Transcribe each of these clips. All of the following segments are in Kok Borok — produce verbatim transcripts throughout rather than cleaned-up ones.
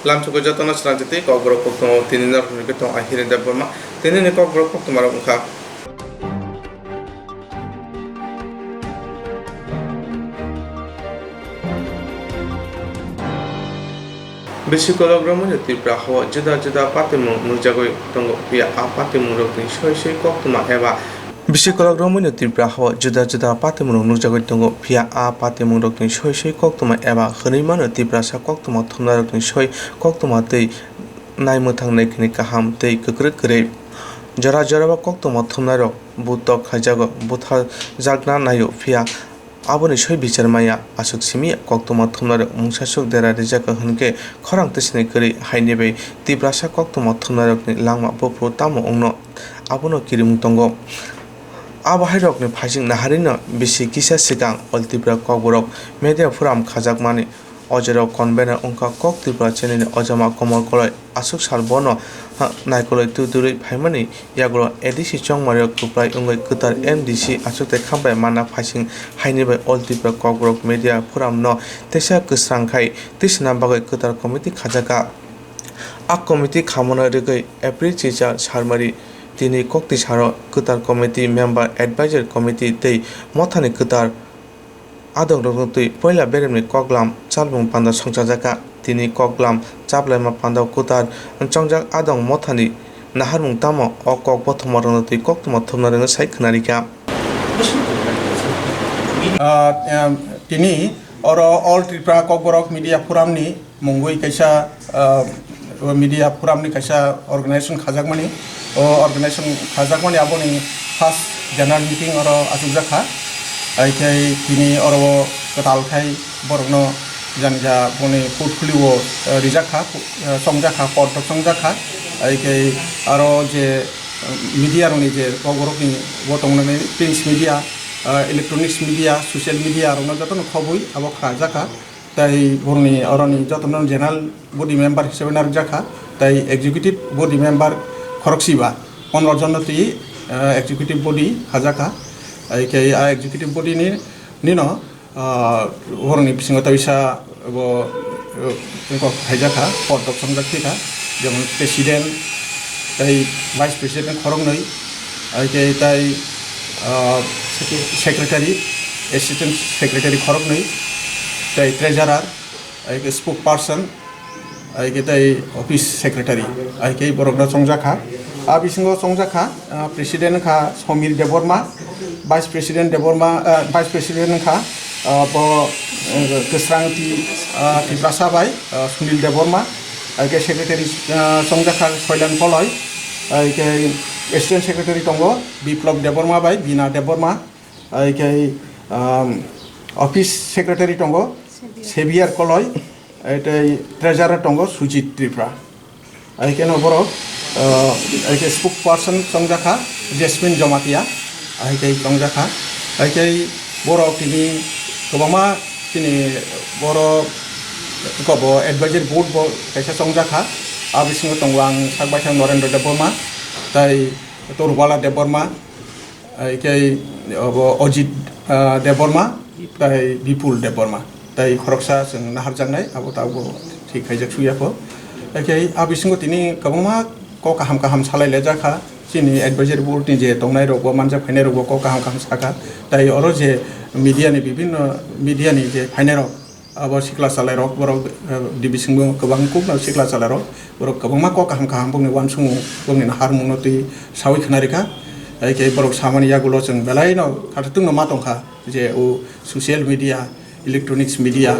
Lamsogo jotono srangti tei kokborok koktwma o tini norok hwnwi khe tong ai Hiren Debbarma. Tini ni kokborok koktwma rok wngkha. Bisi kolok romwi no Tripura hao juda juda patimung nukjagwi tongo, phiya a patimung rokni soi soi koktwma eba Bisi kolok romwi no Tripura hao juda juda patimung rok nukjagwi tongo, phiya a patimung rokni soi soi koktwma eba hwnwi mano Tiprasa koktwma thumnai rokni soi koktwma tei naimwthang naikhe kaham tei kwkrwi kwrwi. Jora jorao koktwma thumnai rok butok khaijago, butharjakna naio, phiya aboni soi bichar maya. Aswk simi koktwma thumnairok mungsaswk dera rijak hwnkhe khorang tisini kwrwi, haini bai Tiprasa koktwma thumnairokni langma buphuru tamo wngno, abono kirimung tongo. Abo hairokni phaising naharino bisi kisa swkang All Tripura Kokborok Media Forum khajakmani. O jerao convener wngkha Kok Tripura channel ni Ojama Komol Koloi. Aswk sal bono, ha, naikolwi twi twrwi phaimani yagulo A D C chongmario kwplai wngwi kwtal M D C aswk tei khambai manna phaising, haini bai All Tripura Kokborok Media Forum no teisa kwsrang khai tisina bagwi kwtal committee khajakha. A committee khamano rwgwi April Chicha Sarmari tini kokti saro kwtal committee member, advisory committee tei mothani kwtal adongrokno twi poila beremni koklam chalmung panda songchajakha. Tini koklam chaplaima pandao kwtal chongjak adong mothani naharmung tamo o kok bothomorokno twi koktwma thumnairokno sai khwnarikha. Ah, em, tini oro All Tripura Kokborok Media Forum ni mungwi kaisa, ah, media forum ni kaisa organization khajakmani. O organization khajakmani aboni first general meeting oro achukjakha. Ai khe tini oro kwtal khai borokno jani ja boni portfolio, ah, rijakha, ah, chongjakha, pod rok chongjakha. Ai khe aro je, ah, media rokni je kokborokni bo tongnani print media, ah, electronics media, social media rokno jotono khobwi abo khlajakha. Tai borokni oroni jotono general body member hisabe narwkjakha, tai executive body member khoroksiba, pondro jon no twi, eh, executive body khajakha. Ai khe a executive body ni, nino, ah, borokni bisingo taisa bo, eh, kok khaijakha, pod rok chongjak thikha, jemon president, tai vice president khoroknwi, ai khe tai, ah, secretary, assistant secretary khoroknwi, tai treasurer, ai khe spokesperson, ai khe tai office secretary, ai khe borokno chongjakha. A bisingo chongjakha, ah, president wngkha Somir Debbarma, vice president Debbarma, ah, vice president wngkha, ah, bo, eh, Kwsrang Ti-, ah, Tiprasa bai, ah, Sunil Debbarma, ai khe secretary, ah, chongjakha Soilan Koloi, ai khe assistant secretary tongo Biplab Debbarma bai Bina Debbarma, ai khe, um, office secretary tongo Xavier Koloi, ai tei treasurer tongo Sujit Tripura. Ai khe no borok, uh, ai khe spokesperson chongjakha Jasmine Jomatia, ai khe chongjakha. Ai khe borok tini kwbangma chini borok kobo advisory board bo kaisa chongjakha. A bisingo tongo ang sak baithang Norendra Debbarma, tai Torubala Debbarma, ai khe obo Ajit, ah, Debbarma, tai Bipul Debbarma, tai khoroksa chwng naharjaknai, abo tabuk thik khaijak suyakho. Ai khe a bisingo tini kwbangma kok kaham kaham salai laijakha, chini advisory board ni je tongnai rok bo manjak phainai rok bo kok kaham kaham sakha, tai oro je media ni bibhinno media ni je phainai rok, abo sikla chalairok, borok, eh, division o kwbang kukno sikla chalairok, borok kwbangma kok kaham kaham bongni uansukmung, bongni naharmungno twi saui khna rikha. Hai khe borok samani yagulo chwng belai no khathatwng no ma tongkha je o social media, electronics media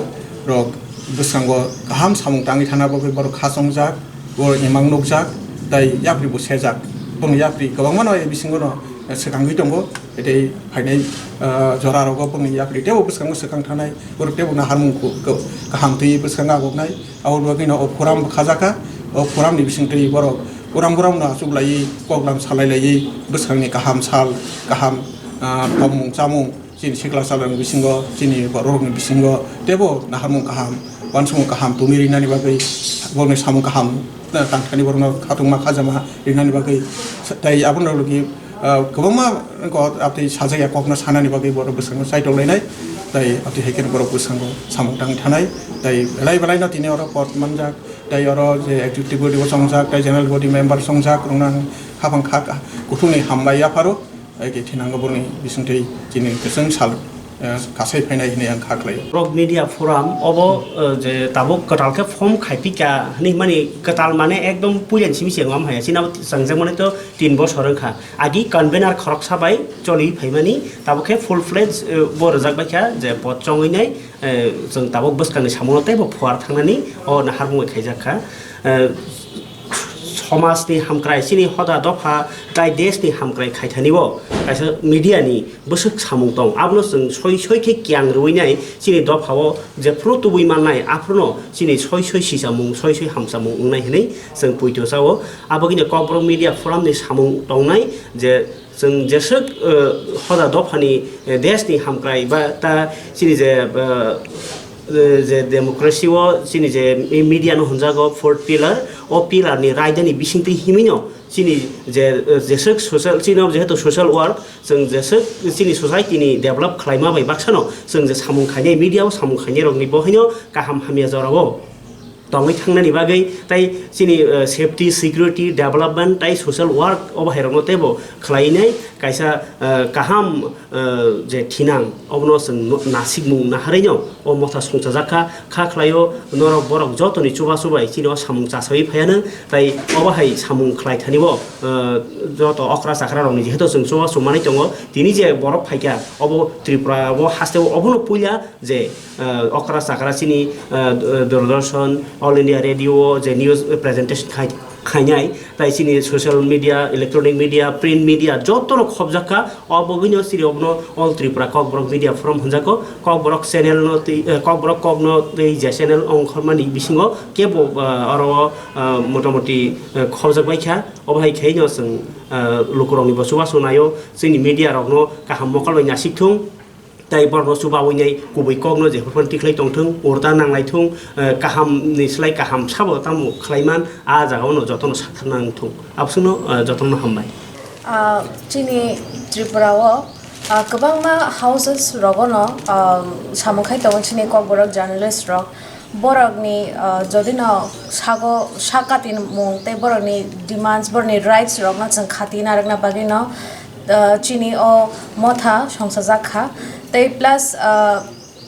rok bwskango kaham samung tangwi thana bagwi borok kha chongjak. Bo imang nukjak, tai yapri bo sejak. Boni yapri kwbangma no bisingo no swkangwi tongo. Tei phainai, ah, jora rogo boni yapri tebo bwskango swkang thanai. Borok tebo naharmung ku-, ku-, kaham twi bwskango agoknai. Aboni bagwi no o forum bo khajaka. O forum ni bising twi borok uram uram no achuk laiwi, koklam salai laiwi, bwskangni kaham sal, kaham, ah, tongmung chamung, chini sikla salrokni bisingo, chini bororokni bisingo teibo naharmung kaham, uansukmung kaham tongwi rinani bagwi, borokni samung kaham, eh, tangthani borokno khatungma khajama rinani bagwi, tei abono logi, eh, kwbangma kok, ah, tei sajakya kokno sanani bagwi borok bwskango chaitok lainai. Tai ati hai khe borok bwskango samung tangwi thanai, tai belai belai no tini oro pod manjak, tai oro je executive body bo chongjak, tai general body member chongjak, rwngno ang hafang kha kuthukni hambai yapharo, tai khe thinango borokni bisingtwi chini kwchwng sal, eh, kasai phainai hinwi ang kha khlaio. Borok media forum obo, eh, je tabuk kwtal khe form khaipikha hinwi mani kwtal mane ekdom puilani simi se wngma haya, chini abo changjakmani to tin bosor wngkha. Agi convener khoroksa bai choli phaimani, tabuk khe full fledged, eh, bo rwjak bai kha je pod chongwi nai, eh, chwng tabuk bwskangni samungno teibo phuar thangnani o naharmung bai khaijak kha. Eh, somajni hamkrai chini hoda dopha tai deshni hamkrai khaithani bo kaisa media ni bwswk samung tong, abono chwng soi soi khe kiyang rwui nai chini dopha o jephru tubui mannai aphruno chini soi soi sisamung soi soi hamsamung wngnai hinwi chwng poito chao. Abagwino Kokborok Media Forum ni samung tongnai je chwng jeswk, eh, hoda dophani, eh, deshni hamkrai ba ta chini je, eh, eh, je democracy o chini je mi-, media no hwnjago fourth pillar, o pillar ni raidani bisingtwi himino chini je, eh, jeswk social, chini jehetu social work, chwng jeswk chini society ni develop khlaima bai baksano chwng je samung khainai, media o samung khainai rokni bo haino kaham hamya jorao tongwi thangnani bagwi, tai chini, eh, safety, security, development tai social work obo hairokno teibo khlainai kaisa, eh, kaham, eh, je thinang obono chwng no-, nasikmung naharwino o motha songchajak kha, kha khlaio norok borok jotoni chubachu bai chini o samung chasawi phaiyanw, tai obo hai samung khlai thani bo, eh, joto okra chakra rokni jehetu chwng chubachu manwi tongo, tini je borok phaikha obo Tripura o haste o obono puila je, ah, okra chakra chini, ah, Doordarshan, All India Radio o je news presentation khai, khainai, tai chini social media, electronic media, print media jotono khobjak kha, o bagwino chini obono All Tripura Kokborok Media Forum hwnjago, Kokborok channel no tei, eh, Kokborok kokno tei je channel ongkhormani bisingo kebo, ah, oro, ah, motamoti, eh, khobjak bai kha, obo hai khaino chwng, ah, lukurokni bo chubachu naio, chini media rokno kaham mokol bai nasik thung. Tai borokno chubawi nai kubui kokno jephuru phano tikhlai tongthung, urda nanglai thung, eh, kaham ni slai kaham sabo tamo khlai man, a jaga o no jotono sathar nang thung. Aboswkno, eh, jotono hambai. Ah, chini Tripura o, ah, kwbangma houses rogo no, ah, samung khai tongo chini Kokborok journalist rok. Borokni, ah, jodi no sago sak katimung tei borokni demands, borokni rights rokno chwng khati narwkna bagwi no, ah, chini o motha songchajak kha. Tei plus, ah,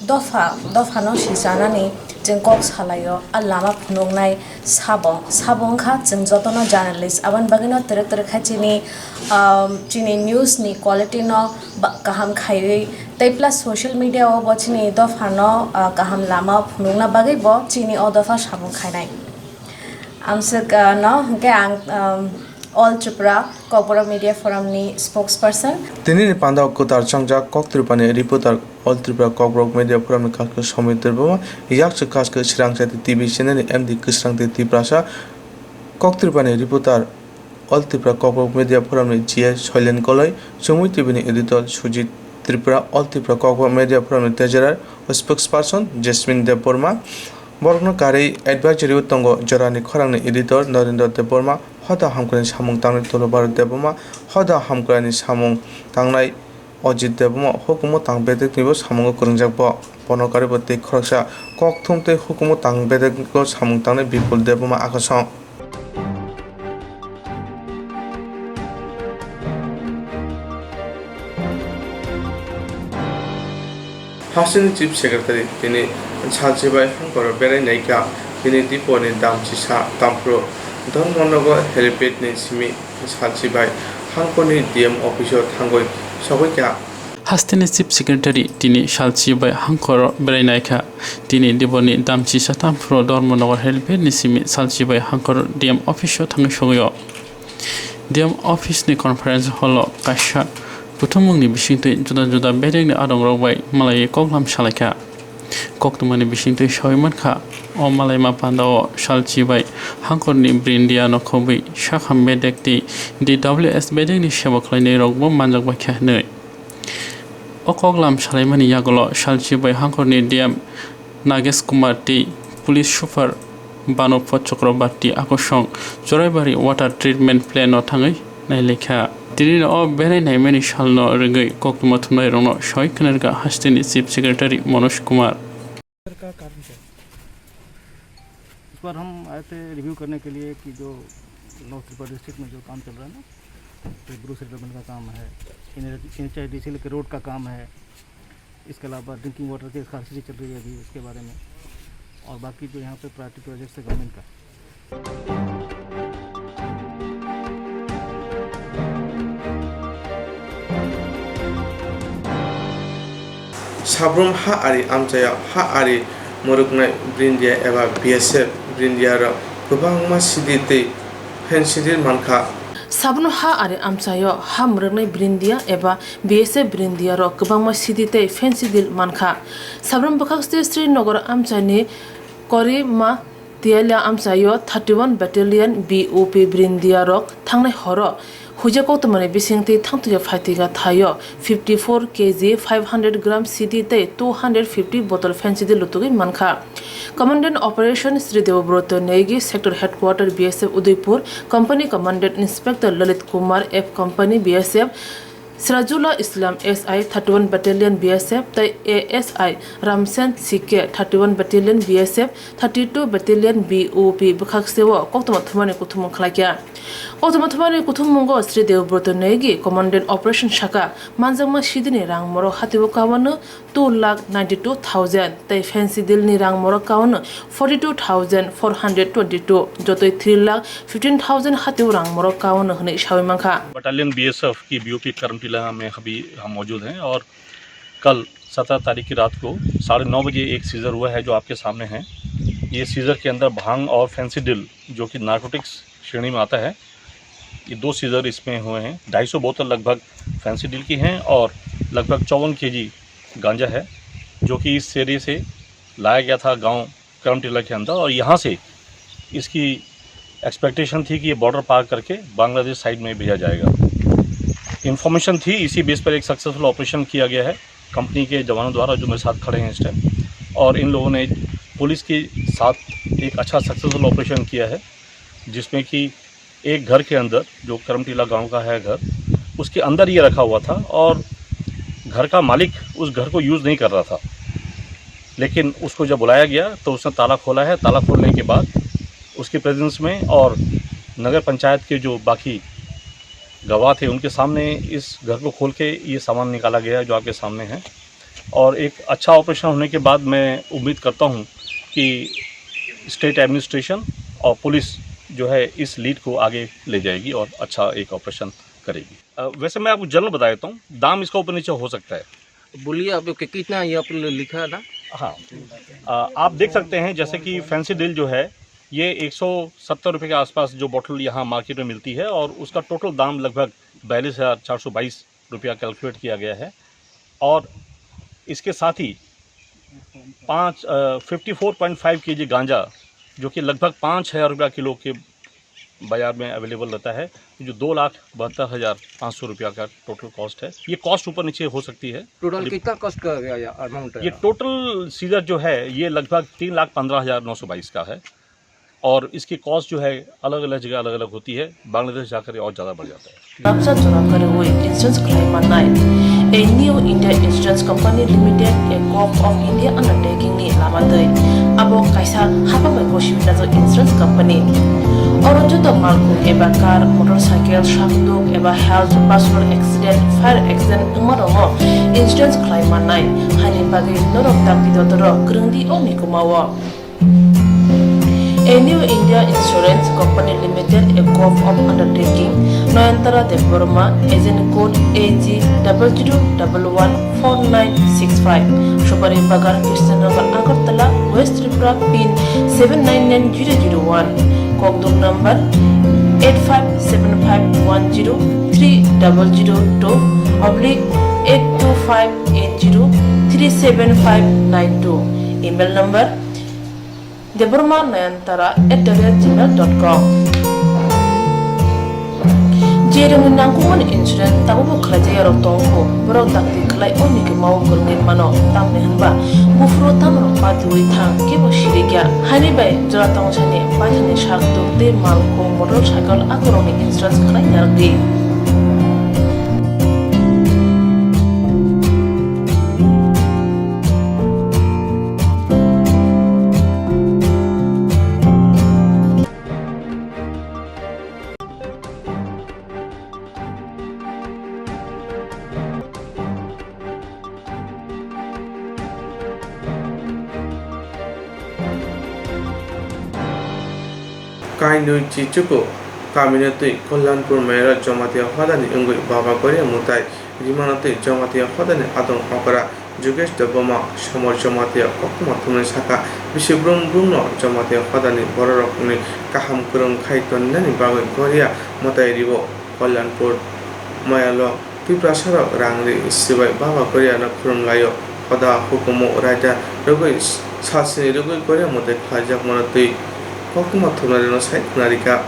dopha, dophano sichanani chwng kok salaio, a lama phunuknai sabo, sabo wngkha chwng jotono journalist. Aboni bagwino twrwk twrwk kha chini, ah, chini news ni quality no ba-, kaham khaiwi tei plus social media o bo chini dopha no, ah, kaham lama phunukna bagwi bo chini o dopha samung khainai. Amswk, ah, no hwnkhe ang, um, All Tripura Kokborok Media Forum ni spokesperson. Tini ni panda o kwtal chongjak Kok Tripura ni reporter All Tripura Kokborok Media Forum ni kaskha Somir Debbarma, yakchu kaskha Srang Jati T V channel ni M D Kwsrang Tei Tiprasa, Kok Tripura ni reporter All Tripura Kokborok Media Forum ni G S Soilen Koloi, Chumui T V ni editor Sujit Tripura, All Tripura Kokborok Media Forum ni treasurer o spokesperson Jasmine Debbarma, borokno karwi advisory o tongo jorani khorang ni editor Narendra Debbarma, hoda hamkrai ni samung tangnai Tolobaro Debbarma, hoda hamkrai ni samung tangnai Ajit Debbarma, hukumu tang bedekni bo samungo kwrwngjak bo. Bono karwi bo tei khoroksa kokthum tei hukumu tang bedekni bo samung tangnai Bipul Debbarma akosong. Hasteni Chief Secretary tini salchi bai hangkoro berai naikha, tini Diponi Damchisa Tamphru Dharmanagar helipad ni simi salchi bai hangkorni D M office o thangwi sogwi kha. Hasteni Chief Secretary tini salchi bai hangkoro berai naikha, tini Diponi Damchisa Tamphru Dharmanagar helipad ni simi salchi bai hangkoro D M office o thangwi sogwi o. D M office ni conference hall o kaisa kuthumungni bisingtwi juda juda bedekni adongrok bai malaiwi koklam salaikha. Koktwmani bisingtwi sawi mankha, o malaima pandao salchi bai hangkorni brindia no khobwi sakham bedek tei D W S bedekni sebo khlainairokbo manjakbaikha hwnwi. O koklam salaimani yagulo salchi bai hangkorni D M Nagesh Kumar tei Police Super Banu Chakrabarti akosong Choraibari Water Treatment Plant no thangwi nailaikha. Tini o belai naimani salno rwgwi koktwma thumnairokno soi khna rwkha hasteni Chief Secretary Manoj Kumar. का कारण क्या है? इस बार हम आए थे रिव्यू करने के लिए कि जो नॉर्थ त्रिपुरा डिस्ट्रिक्ट में जो काम चल रहा है ना, तो ब्रूस रिपेयरमेंट का काम है, एनएचआईडीसी के रोड का काम है, इसके अलावा ड्रिंकिंग वाटर की स्कार्सिटी चल रही है अभी, उसके बारे में, और बाकी जो यहाँ पे प्रायोरिटी प्रोजेक्ट्स है गवर्नमेंट का। Sabrum ha ari amchaio ha ari mwrwknai brindia eba B S F brindia rok kwbangma sidi tei fensidil mankha. Sabrum ha ari amchaio ha mwrwknai brindia eba B S F brindia rok kwbangma sidi tei fensidil mankha. Sabrum bwkhakste Srinagar amchaini Korima Tialia amchaio thirty one Battalion B O P brindia rok thangnai horo huija koktwmani bisingtwi thangtwi phaitwi thaio fifty four K G five hundred gram sidi tei two hundred fifty bottle fensidil lutugwi mankha. Commandant Operation Sri Devobroto Negi, Sector Headquarter B S F Udaipur, Company Commandant Inspector Lalit Kumar F Company B S F, Sirajullah Islam S I thirty one Battalion B S F tei A S I Ramsen C K thirty one Battalion B S F thirty two Battalion B O P bwkhakseo koktwma thumani kuthumung khlaikha. Koktwma thumani kuthummungo Sri Devobroto Negi, Commandant Operation saka, manjakma sidini rang morok hatio kawano two lakh ninety two thousand tei fensidilni rang morok kawano forty two thousand four hundred twenty two, jotoi three lakh fifteen thousand hatio rang morok kawano hwnwi sawi mankha. Battalion BSF की बीओपी करमटीला में अभी हम मौजूद हैं और कल सत्रह तारीख की रात को साढ़े नौ बजे एक सीजर हुआ है जो आपके सामने है। ये सीजर के अंदर भांग और फेंसिडिल, जो कि नार्कोटिक्स श्रेणी में आता है, ये दो सीजर इसमें हुए हैं। ढाई सौ बोतल लगभग फेंसिडिल की हैं और लगभग चौवन केजी गांजा है, जो कि इस एरिया से लाया गया था गांव करमटीला के अंदर, और यहाँ से इसकी एक्सपेक्टेशन थी कि ये बॉर्डर पार करके बांग्लादेश साइड में भेजा जाएगा। इन्फॉर्मेशन थी, इसी बेस पर एक सक्सेसफुल ऑपरेशन किया गया है कंपनी के जवानों द्वारा, जो मेरे साथ खड़े हैं इस टाइम, और इन लोगों ने पुलिस के साथ एक अच्छा सक्सेसफुल ऑपरेशन किया है, जिसमें कि एक घर के अंदर, जो करमटीला गांव का है घर, उसके अंदर ये रखा हुआ था और घर का मालिक उस घर को यूज़ नहीं कर रहा था, लेकिन उसको जब बुलाया गया तो उसने ताला खोला है। ताला खोलने के बाद उसके प्रेजेंस में और नगर पंचायत के जो बाकी गवाह थे, उनके सामने इस घर को खोल के ये सामान निकाला गया है जो आपके सामने है। और एक अच्छा ऑपरेशन होने के बाद मैं उम्मीद करता हूँ कि स्टेट एडमिनिस्ट्रेशन और पुलिस जो है इस लीड को आगे ले जाएगी और अच्छा एक ऑपरेशन करेगी। अ, वैसे मैं आपको जनरल बता देता हूँ, दाम इसका ऊपर नीचे हो सकता है। बोलिए आप, कि-, कितना ये आपने लिखा था? हाँ, अ, आप देख सकते हैं जैसे कि फेंसिडिल जो है ये एक सौ सत्तर रुपये के आसपास जो बॉटल यहाँ मार्केट में मिलती है और उसका टोटल दाम लगभग बयालीस हज़ार चार सौ बाईस रुपया कैलकुलेट किया गया है और इसके साथ ही पाँच, अ, fifty four point five KG गांजा, जो कि लगभग पाँच हज़ार रुपया किलो के बाज़ार में अवेलेबल रहता है, जो दो लाख बहत्तर हज़ार पाँच सौ रुपया का टोटल कॉस्ट है। ये कॉस्ट ऊपर नीचे हो सकती है। टोटल कितना कॉस्ट का गया या अमाउंट है? ये टोटल सीजर जो है, ये लगभग तीन लाख पन्द्रह हज़ार नौ सौ बाईस का है। और इसकी कॉस्ट जो है अलग-अलग जगह अलग-अलग होती है, बांग्लादेश जाकर ये और ज़्यादा बढ़ जाता है। Lamsa jora kwrwi insurance khlai mannai. A New India Insurance Company Limited, a Gulf of India undertaking ni lama twi. Abo kaisa hapha bai bo sibinajak insurance company. Oro joto malkhung eba car, motorcycle, sakduk eba health, personal accident, fire accident wngma rokno insurance khlai mannai. Haini bagwi norok dakti dotoro kwrwngdi o mikuma o. A New India Insurance Company Limited, a Gulf of Undertaking, Nayantara Debbarma, agent code A G double zero double one four nine six five, Supari Bagan, Krishnanagar, Agartala, West Tripura, pin seven nine nine zero zero one, kokduk number eight five seven five one zero three double zero two oblique eight two five eight zero three seven five nine two, email number Debbarma Nayantara at the rate gmail dot com. Je rwngni nangkukmani insurance tabukbo khlaijak yarok tongkho, borok dakti khlai o mikuma o kwrwngwi mano, tamni hwnba buphuru tamrok patiui thang, kebo sirikya. Haini bai jora tongthani paithani sak tuk tei mal khung motor cycle akorokni insurance khlai narwkdi. Kainwi Chichuku kamino twi Kalyanpur Mayaro Jamatia hodani wngwi Baba Goria mwtai rimano twi Jamatia hodani adong okra Jugesh Debbarma Somor Jamatia koktwma thumnai sakha, bisi brum brumno Jamatia hodani bororokni kaham kwrwng khai tonnani bagwi Goria mwtai rio Kalyanpur Mayalo. Tiprasarok rang ri sibai Baba Goriano khulum laio. Hoda hukumu raida rwgwi sasini rwgwi Goria mwtai khlaijakmano twi koktwma thumnairokno sai khna rikha.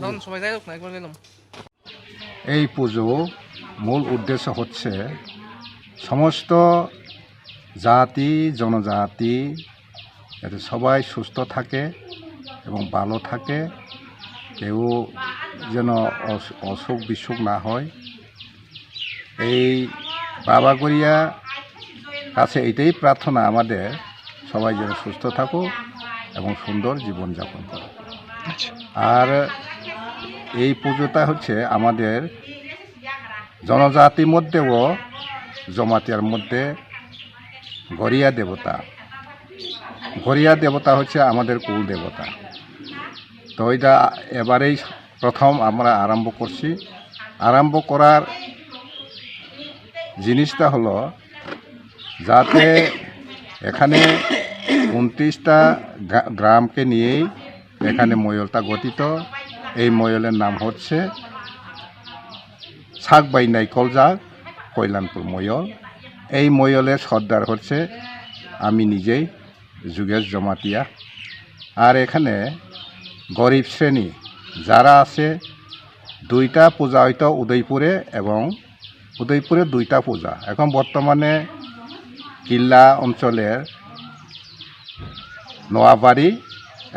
Non, সময় যাই হোক না, একবার গেলাম। এই পুজো মূল উদ্দেশ্য হচ্ছে সমস্ত জাতি জনজাতি যাতে সবাই সুস্থ থাকে এবং ভালো থাকে, কেউ যেন অস-, অসুখ বিসুখ না হয়। এই বাবা গড়িয়া কাছে এটাই প্রার্থনা আমাদের, সবাই যেন সুস্থ থাকুক এবং সুন্দর জীবনযাপন করুক। আচ্ছা। আর এই পুজোটা হচ্ছে আমাদের জনজাতির মধ্যেও জমাতিয়ার মধ্যে গড়িয়া দেবতা, গড়িয়া দেবতা হচ্ছে আমাদের কুল দেবতা। তো এটা এবারেই প্রথম আমরা আরম্ভ করছি। আরম্ভ করার জিনিসটা হলো যাতে এখানে ঊনত্রিশটা গ্রা-, গ্রামকে নিয়েই এখানে ময়লটা গঠিত। এই ময়লের নাম হচ্ছে সাকবাই নাইকলজাক কল্যাণপুর ময়ল। এই ময়লের সর্দার হচ্ছে আমি নিজেই, যুগেশ জমাতিয়া। আর এখানে গরিব শ্রেণী যারা আছে, দুইটা পূজা হয়তো উদয়পুরে এবং উদয়পুরে দুইটা পূজা। এখন বর্তমানে কিল্লা অঞ্চলের নোয়াবাড়ি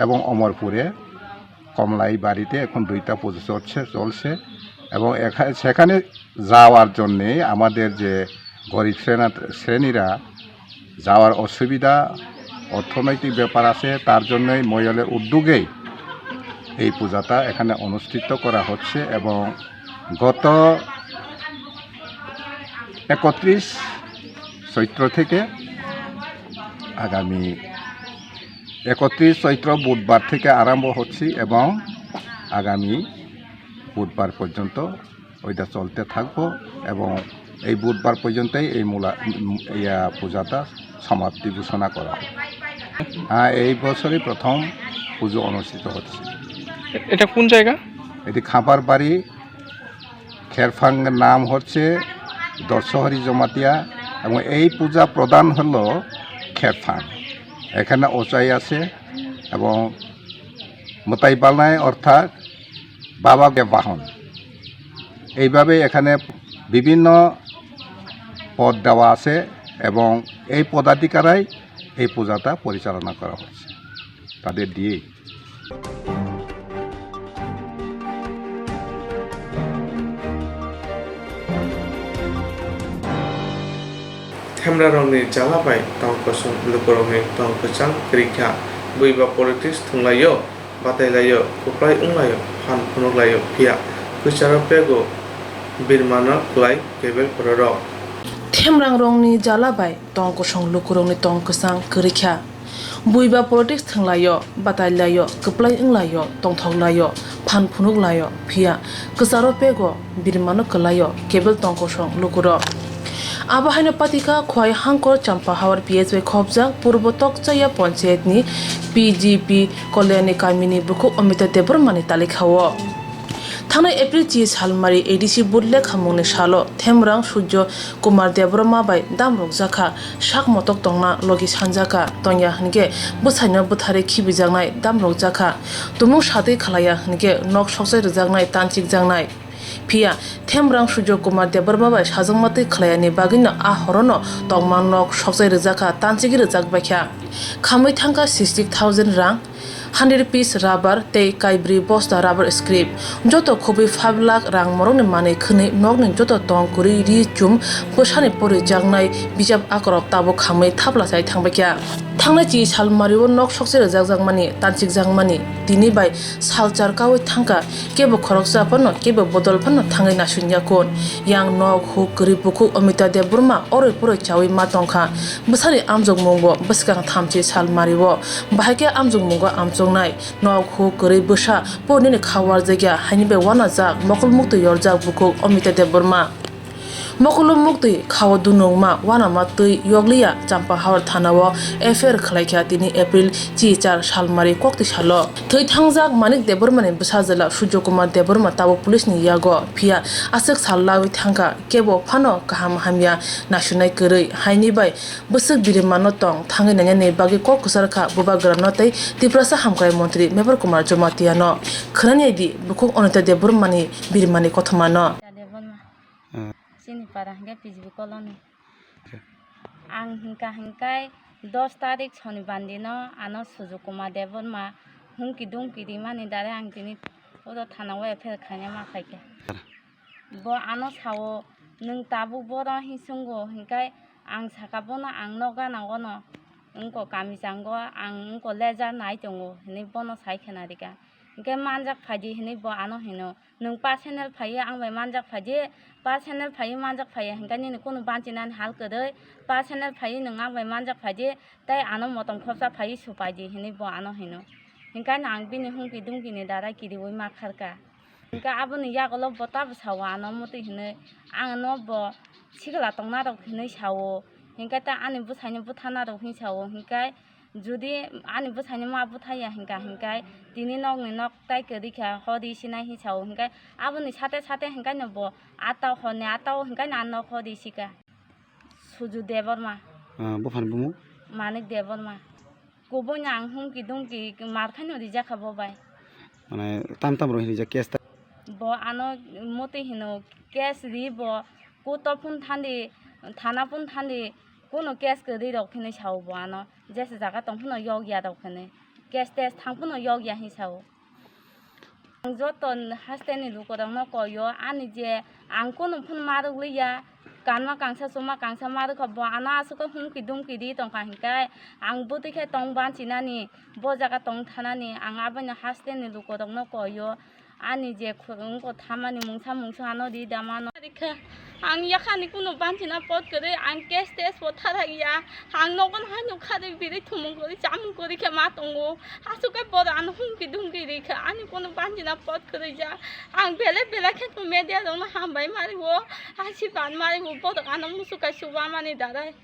এবং অমরপুরে কমলাই বাড়িতে এখন দুইটা পুজো চলছে, চলছে। এবং এখা-, সেখানে যাওয়ার জন্যে আমাদের যে গরিব শ্রেণা-, শ্রেণীরা যাওয়ার অসুবিধা, অর্থনৈতিক ব্যাপার আছে, তার জন্যই ময়লের উদ্যোগেই এই পূজাটা এখানে অনুষ্ঠিত করা হচ্ছে। এবং গত একত্রিশ চৈত্র থেকে আগামী একত্রিশ চৈত্র বুধবার থেকে আরম্ভ হচ্ছে এবং আগামী বুধবার পর্যন্ত ওইটা চলতে থাকবো এবং এই বুধবার পর্যন্তই এই মূলা উম, ইয়া পূজাটা সমাপ্তি ঘোষণা করা হবে। হ্যাঁ, এই বছরই প্রথম পুজো অনুষ্ঠিত হচ্ছে। এ- এটা কোন জায়গা? এটি খাবার বাড়ি, খেরফাং নাম হচ্ছে দর্শহরি জমাতিয়া এবং এই পূজা প্রধান হলো খেরফাং। এখানে ওচাই আছে এবং মোতাই বালনায় অর্থাৎ বাবা বাহন। এইভাবে এখানে বিভিন্ন পদ দেওয়া আছে এবং এই পদাধিকারাই এই পূজাটা পরিচালনা করা হচ্ছে তাদের দিয়েই। Themrarokni jala bai tong kosong, lukurokni tong kwchang kwrwi kha. Buiba politics thwnglaio, batailaio, kwplai wnglaio, phan phunuklaio, phiya kwcharo pego birmano kwlai kebel phororok. Themrangrokni jala bai tong kosong, lukurokni tong kwchang kwrwi kha. Buiba politics thwnglaio, batailaio, kwplai wnglaio, tongthoklaio, phan phunuklaio, phiya kwcharo pego birmano kwlaio kebel tong kosong lukurok. Abo haino patikha Khwai Hangkor Champahawar P H bai khopjak Purbo Tokchaya Panchayatni P G P Kolyani kamini bukhuk Amita Debbarmani talikhao. Thangnai April chi salmari A D C vote lekhamungni salo Themrang Surjo Kumar Debbarma bai damrokjakha, sak motok tongna logi sanjakha, tongya hinkhe bwsaino bwtharwi khibijaknai damrokjakha, tumung satwi khlaiya hinkhe nok sokchai rwjaknai, tanchikjaknai. Phiya Themrang Surjo Kumar Debbarma bai sajakma twi khlaiyani bagwino a horono tongma nok sokchai rwjakha, tanchigwi rwjakbaikha. Khamwi thangkha sixty thousand rang, hundred piece rubber tei kaibrwi bosta rubber scrap. Joto khobwi five lakh rang morokni manwi khwnwi nokni joto tong kwrwi ri chum bwsani porijaknai bijap akorok tabuk khamwi thapla chai thangbaikha. Thangnai chi salmario nok sokchai rwjakjakmani, tanchikjakmani, tini bai salchar kaui thangkha, kebo khoroksa phano, kebo bodol phano thangwi nasunya kun. Yang nok huk kwrwi bukhuk Amita Debbarma oroi poroi chaui ma tongkha. Bwsani amjokmungbo bwskang thamchi salmario. Bahai khe amjokmungo amchoknai. Nok huk kwrwi bwsa po nini kha warjakya, haini bai wanajak, mokol muktwi yorjak bukhuk Amita Debbarma. Mokolo muktwi khao dunukma, wanama twi yokliya Champahawar thanao F I R khwlaikha tini April chi char salmari kokti salo. Thwi thangjak Manik Debbarmani bwsajwla Surjo Kumar Debbarma tabuk police ni yago, phiya aswk sal lawi thangkha, kebo phano kaham hamya naisunai kwrwi, haini bai bwswk birimano tong thangwi nainani bagwi kok kwcharkha Bubagrano tei Tiprasa Hamkrai Montri Mebar Kumar Jomatiano. Khwnani di bukhuk Anita Debbarmani birimani kothomano. Ah. Chini para hingke P G B colony. Okay. Ang hingka hingkai dos tarik Sonibar dino ano Sujuk Kumar Debbarma humki dumki rimani dare ang tini oro thana o F I R khaina ma khaikha. Sir. Bo ano sao, "Nwng tabuk boro hinsungo," hingkai ang saka, "Bono ang nok gana ono wngko kami chango, ang wngko lejar nai tongo," hinui bono sai khena rika. Hingke, "Manjak phaidi," hinui bo ano hino. Nwng personal phaiwi ang bai manjak phaidi, personal phaiwi manjak phaiya hinkhe nini kunu banchinani hal kwrwi, personal phaiwi nwng ang bai manjak phaidi, tei ano motom khopsa phaiwi supaidi hinwi bo ano hino. Hinkhe ang bini humki dumkini dara kiriwi ma kharkha. Hinkhe aboni yagulo bo tabo sao ano muti hinwi, ang no bo sikla tongnarok hinwi sao, hinkhe ta ani bwsaino bwthanarok hinwi sao, hinkhe Jodi ani bwsaini ma bwthaiya hinka hinkai tini nokni nok tai kwrwi kha hodi sinai hinwi sao hinkai aboni sate sate hinkaino bo ata honni ata o hinkaino ang nok hodi sika. Suju Debbarma. Ah, buphani bumung? Manik Debbarma. Kubuino ang humki dumki mar khaino rijak kha bo bai. Mane tam tam rok hinwi rijak case ta? Bo ano muti hino case ri bo, kuto phun thandi, thana phun thandi, kuno case kwrwi rok hinwi sao bo ano, jesa jaga tong phano yokya rok hinwi, case test thang phano yokya hinwi sao. Ang joto hasteni lukurokno koio, ani je ang kuno phun marwk liya, kanma kangsa chuma kangsa marwkha bo ano aswk humki dumki ri tongkha hinkai, ang bwtwi khe tong banchinani, bo jaga tong thanani, ang aboino hasteni lukurokno koio. Ani je khoroknwi thamani mungsa mungsa ano ri da mano. Rikha, ang yakhani kuno banchina pot kwrwi, ang case test bo tharak ya. Ang nogon hai nukha de biri thumung kwrwi chamung kwrwi khe ma tongo. Aswk khe bodo ano humki dumki rikha, ani kuno banchina pot kwrwi ja. Ang belai belai khe media rokno hambai mari o, asi ban mari o, bodo ano musukai suba mani darai.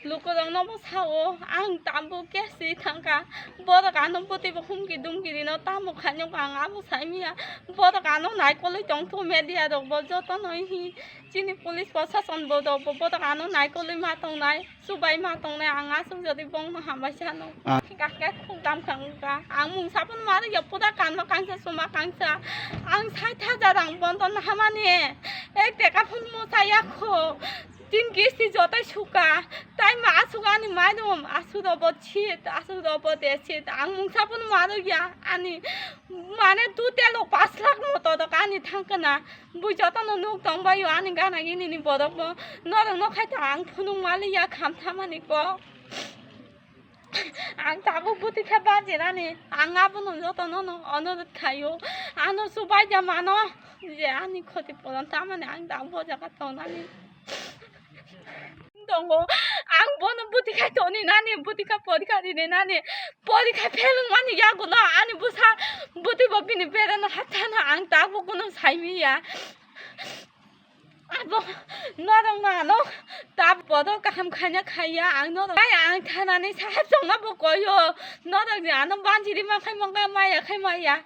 Lukurokno bo sao, ang tabuk kesi thangkha. Borok ano bwtwi bo humki dumki rino, tamo khainok ang abo saimanya. Borok ano naikolwi tongthu media rok bo jotono hi. Chini police prosason bo rok bo borok ano naikolwi ma tongnai, chubai ma tongnai, ang aswk jodi bongno hambai sano. Ah. Kake khukdam khangkha. Ang mungsa phano ma rwya, pura kanma kangsa, suma kangsa. Ang sait hajar rang bonton hamani. Ek teka phano mosa yakho. Tin kisti jotai suka, tai ma asuk ani mai dum, asuk robo chit, asuk robo de chit, ang mungsa phano ma rwya, ani mane tu telo pas lakh moto dok ani thangkana, bui jotono nuk tong baio ani gana gini ni borok bo, norok no khai ta ang phunuk maliya kham thamani ko. Ang tabuk bwtwi khe bajirani, ang abono jotono no onurodh khaio, ano chubai da mano, je ani khoti puron tamani ang tabuk bo jaga tongnani tongo, ang bono bwtwi khai toni nani, bwtwi kha porikha rini nani, porikha fail wngmani yagulo ani bwsa bwtwi bo bini bereno haptano ang tabuk bono saimanya. Abo norok no ano ta bodo kaham khaina khaiya ang norok. Ai ang thanani sahab chongna bo koyo. Norok ni ano banjiri ma khai mangka maya khai maya.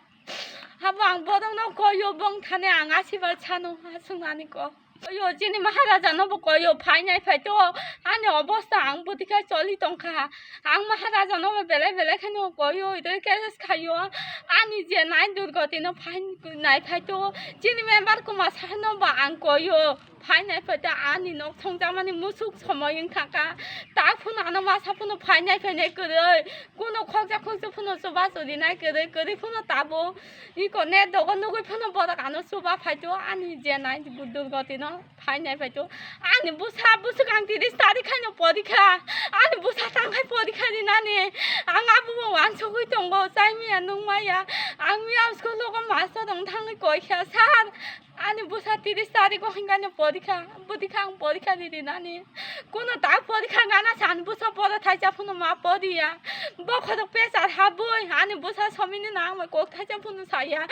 Abo ang bodo no koyo bong thane ang asibar chano asung ani ko. Koyo chini Maharaja no bo koyo phainai phai to ani obosta ang bwtwi kha choli tongkha. Ang Maharaja no belai belai kheno koyo, idoi khe khayo. Ani je nai durgoti no phainai phai to. Chini member kuma sano ba ang koyo. Phainai phai to ani nok thongjakmani musuk somoi wngkha kha. Ta phunu ano masa phunu phainai phainai kwrwi. Kuno khokjak khokjak phunu chuba chudi nai kwrwi, kwrwi phunu tabo. Iko ne dogo nugui phunu borok ano chuba phai to. Ani je nai durgoti no. Phainai phai to. Ani bwsa bwswk ang tiris tarikh haino porikha. Ani bwsa tangkhai porikha rinani. Ang abo bo wansugui tongo, chai maya nung maya. Ang miyao school o master rok thangwi koikha, "Sir, ani bwsa tiris tarikh o hinkhano porikha. Bwtwi kha ang porikha ri rinani." Kuno ta porikha gana san bwsa poro thaisa phunu ma poriya. Bokhorok pesar habwi ani bwsa somini nangma kok thaisa phunu saya.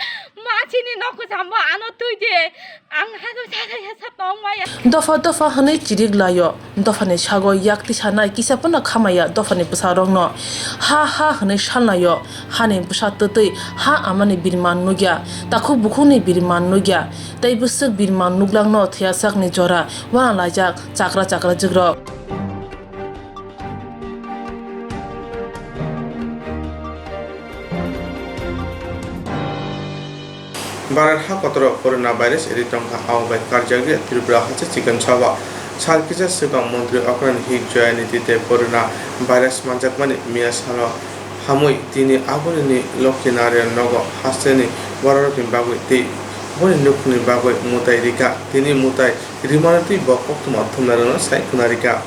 Ma chini nok kwcham bo ano twi de. Ang hano chara ya sa tong maya. Dopha dopha hwnwi chirik laio. Dophani sago yak tisanai kisa phano khamaya dophani bwsarokno. Ha ha hwnwi salnaio. Hani bwsa twtwi ha amani birman nukya. Takhuk bukhukni birman nukya. Tei bwswk birman nuklangno thwiasakni jora wana laijak chakra chakra jwkrok. Bharat ha kotoro corona virus eri tongkha, abo bai karjakya Tripura haste chikon saba. Sal kisa swkang montri Okran Hik Joyaniti tei corona virus manjakmani miya salo hamwi tini aboni ni Lokhi Narayan nogo hasteni bororokni bagwi tei boni nukhungni bagwi mwtai rikha. Tini mwtai rimano tei bo koktwma thumnairokno sai khwnarikha.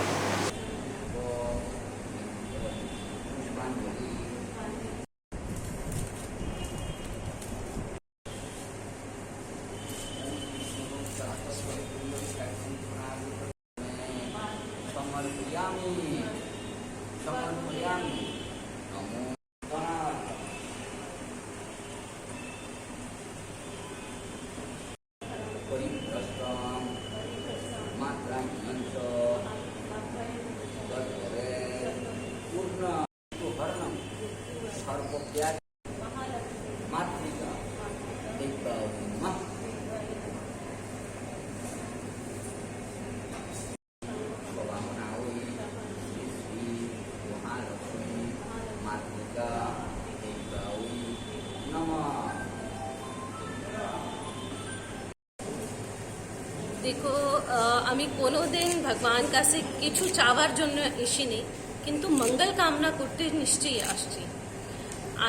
দেখো, আহ, আমি কোনোদিন ভগবান কাছে কিছু চাওয়ার জন্য এসিনি, কিন্তু মঙ্গল কামনা করতে নিশ্চয়ই আসছি।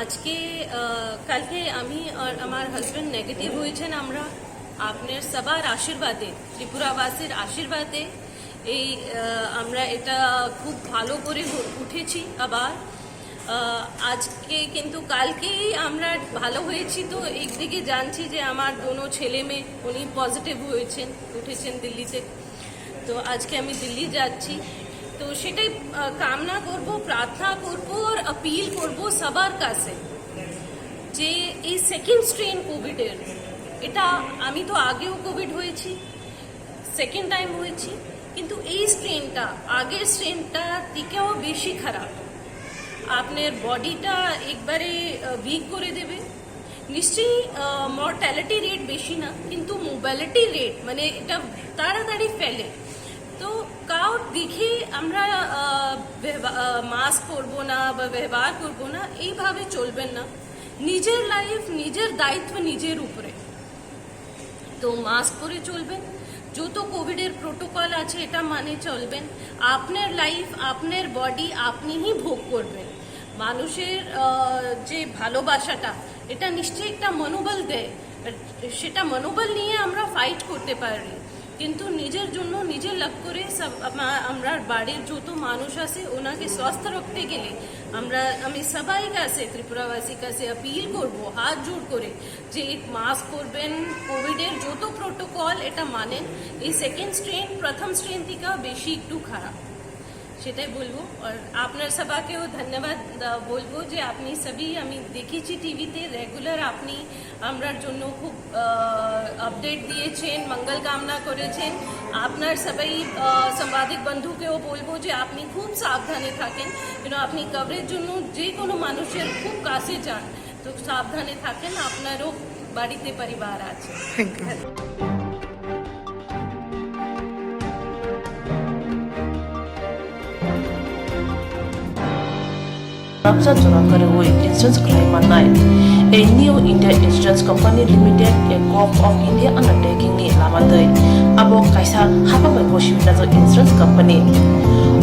আজকে, আহ, কালকে আমি আর আমার হাজব্যান্ড নেগেটিভ হয়েছেন। আমরা আপনার সবার আশীর্বাদে, ত্রিপুরাবাসীর আশীর্বাদে এই, আহ, আমরা এটা খুব ভালো করে উ-, উঠেছি আবার। আহ, আজকে কিন্তু কালকেই আমরা ভালো হয়েছি, তো একদিকে জানছি যে আমার দোনো ছেলে মেয়ে উনি পজিটিভ হয়েছেন, উঠেছেন দিল্লিতে। তো আজকে আমি দিল্লি যাচ্ছি। তো সেটাই, আহ, কামনা করব, প্রার্থনা করব আর আপিল করব সবার কাছে যে এই সেকেন্ড স্ট্রেন কোভিডের, এটা, আমি তো আগেও কোভিড হয়েছি, সেকেন্ড টাইম হয়েছি, কিন্তু এই স্ট্রেনটা আগের স্ট্রেনটা থেকেও বেশি খারাপ। আপনার বডিটা একবারে, আহ, উইক করে দেবে। নিশ্চয়ই, আহ, মর্টালিটি রেট বেশি না, কিন্তু মোবালিটি রেট, মানে, এটা তাড়াতাড়ি ফেলে। তো কাউর দেখে আমরা, আহ, ব্যবহা-, আহ, মাস্ক পরবো না বা ব্যবহার করবো না, এইভাবে চলবেন না। নিজের লাইফ, নিজের দায়িত্ব নিজের উপরে। তো মাস্ক পরে চলবেন, যত কোভিডের প্রোটোকল আছে এটা মানে চলবেন। আপনার লাইফ, আপনার বডি আপনিই ভোগ করবেন। মানুষের, আহ, যে ভালোবাসাটা, এটা নিশ্চয়ই একটা মনোবল দেয়। সেটা মনোবল নিয়ে আমরা ফাইট করতে পারি, কিন্তু নিজের জন্য নিজে লাভ করে সব আমা-, আমরা বাড়ির যত মানুষ আছে ওনাকে সুস্থ রাখতে গেলে আমরা, আমি সবাই কাছে, ত্রিপুরাবাসী কাছে আপিল করব, হাত জোড় করে, যে মাস্ক পরবেন, কোভিডের যত প্রোটোকল এটা মানেন। এই সেকেন্ড স্ট্রেন প্রথম স্ট্রেন থেকে বেশি একটু খারাপ, সেটাই বলবো। আর আপনার সবাকেও ধন্যবাদ, আহ, বলবো যে আপনি সবই, আমি দেখেছি টিভিতে রেগুলার আপনি আমরার জন্য খুব, আহ, আপডেট দিয়েছেন, মঙ্গল কামনা করেছেন। আপনার সবাই, আহ, সাংবাদিক বন্ধুকেও বলবো যে আপনি খুব সাবধানে থাকেন, কেন আপনি কভারের জন্য যে কোনো মানুষের খুব কাছে যান। তো সাবধানে থাকেন, আপনারও বাড়িতে পরিবার আছে। Thank you. Rabsa jora kwrwi insurance khlai mannai. A New India Insurance Company Limited, a Govt of India undertaking ni lama twi. Abo kaisa hapang bai bosi najak insurance company.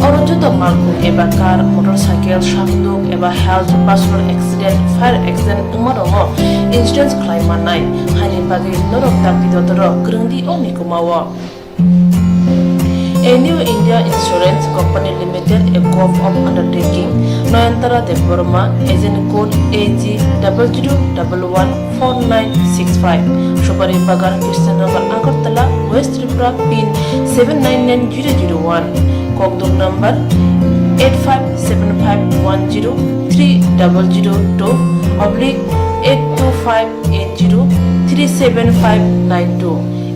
Oro joto malkhung eba car, motorcycle, sakduk eba health, personal accident, fire accident wngma rokno insurance khlai mannai. Haini bagwi norok dakti dotoro kwrwngdi o mikumao. A New India Insurance Company Limited, a Govt of undertaking, Noyantara Debbarma, agent code A G double zero double one four nine six five, Subari Bagan, Krishnanagar, Agartala, West Tripura, pin seven nine nine zero zero one, Kokduk number eight five seven five one zero three double zero two oblique eight two five eight zero three seven five nine two,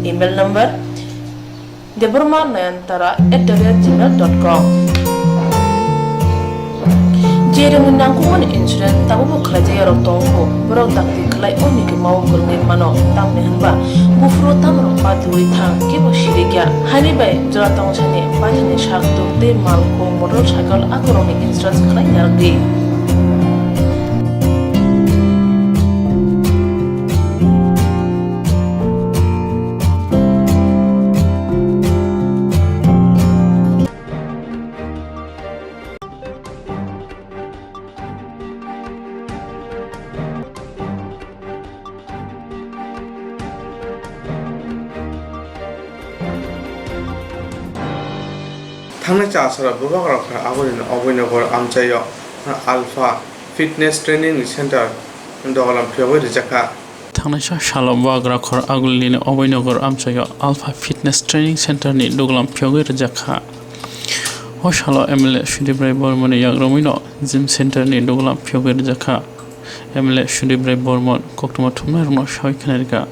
email number debbarma nayantara at the rate gmail dot com. Je rwngni nangkukmani insurance tabukbo khlaijak yarok tongo, borok dakti khlai o mikhe mao kwrwngwi mano, tamni hwnba buphuru tamrok patiwi thang kebo sirikya. Haini bai jora tong sani paithani sak tuk tei malkhung motor cycle akorokni insurance khlai narwkdi. Thangnai chasora bubagra kha aboni Abhinogor amchaio Alpha Fitness Training Center dogalam phiyogwi rijak kha. Thangnaisa salo Bubagrakhor Agulini Abhinogor amchaio Alpha Fitness Training Center ni duglam phiyogwi rijak kha. O salo M L A Sudip Rai Bormani yagrumwino Gym Center ni duglam phiyogwi rijak kha. M L A Sudip Rai Bormon koktwma thumnairokno sawi khwnarikha.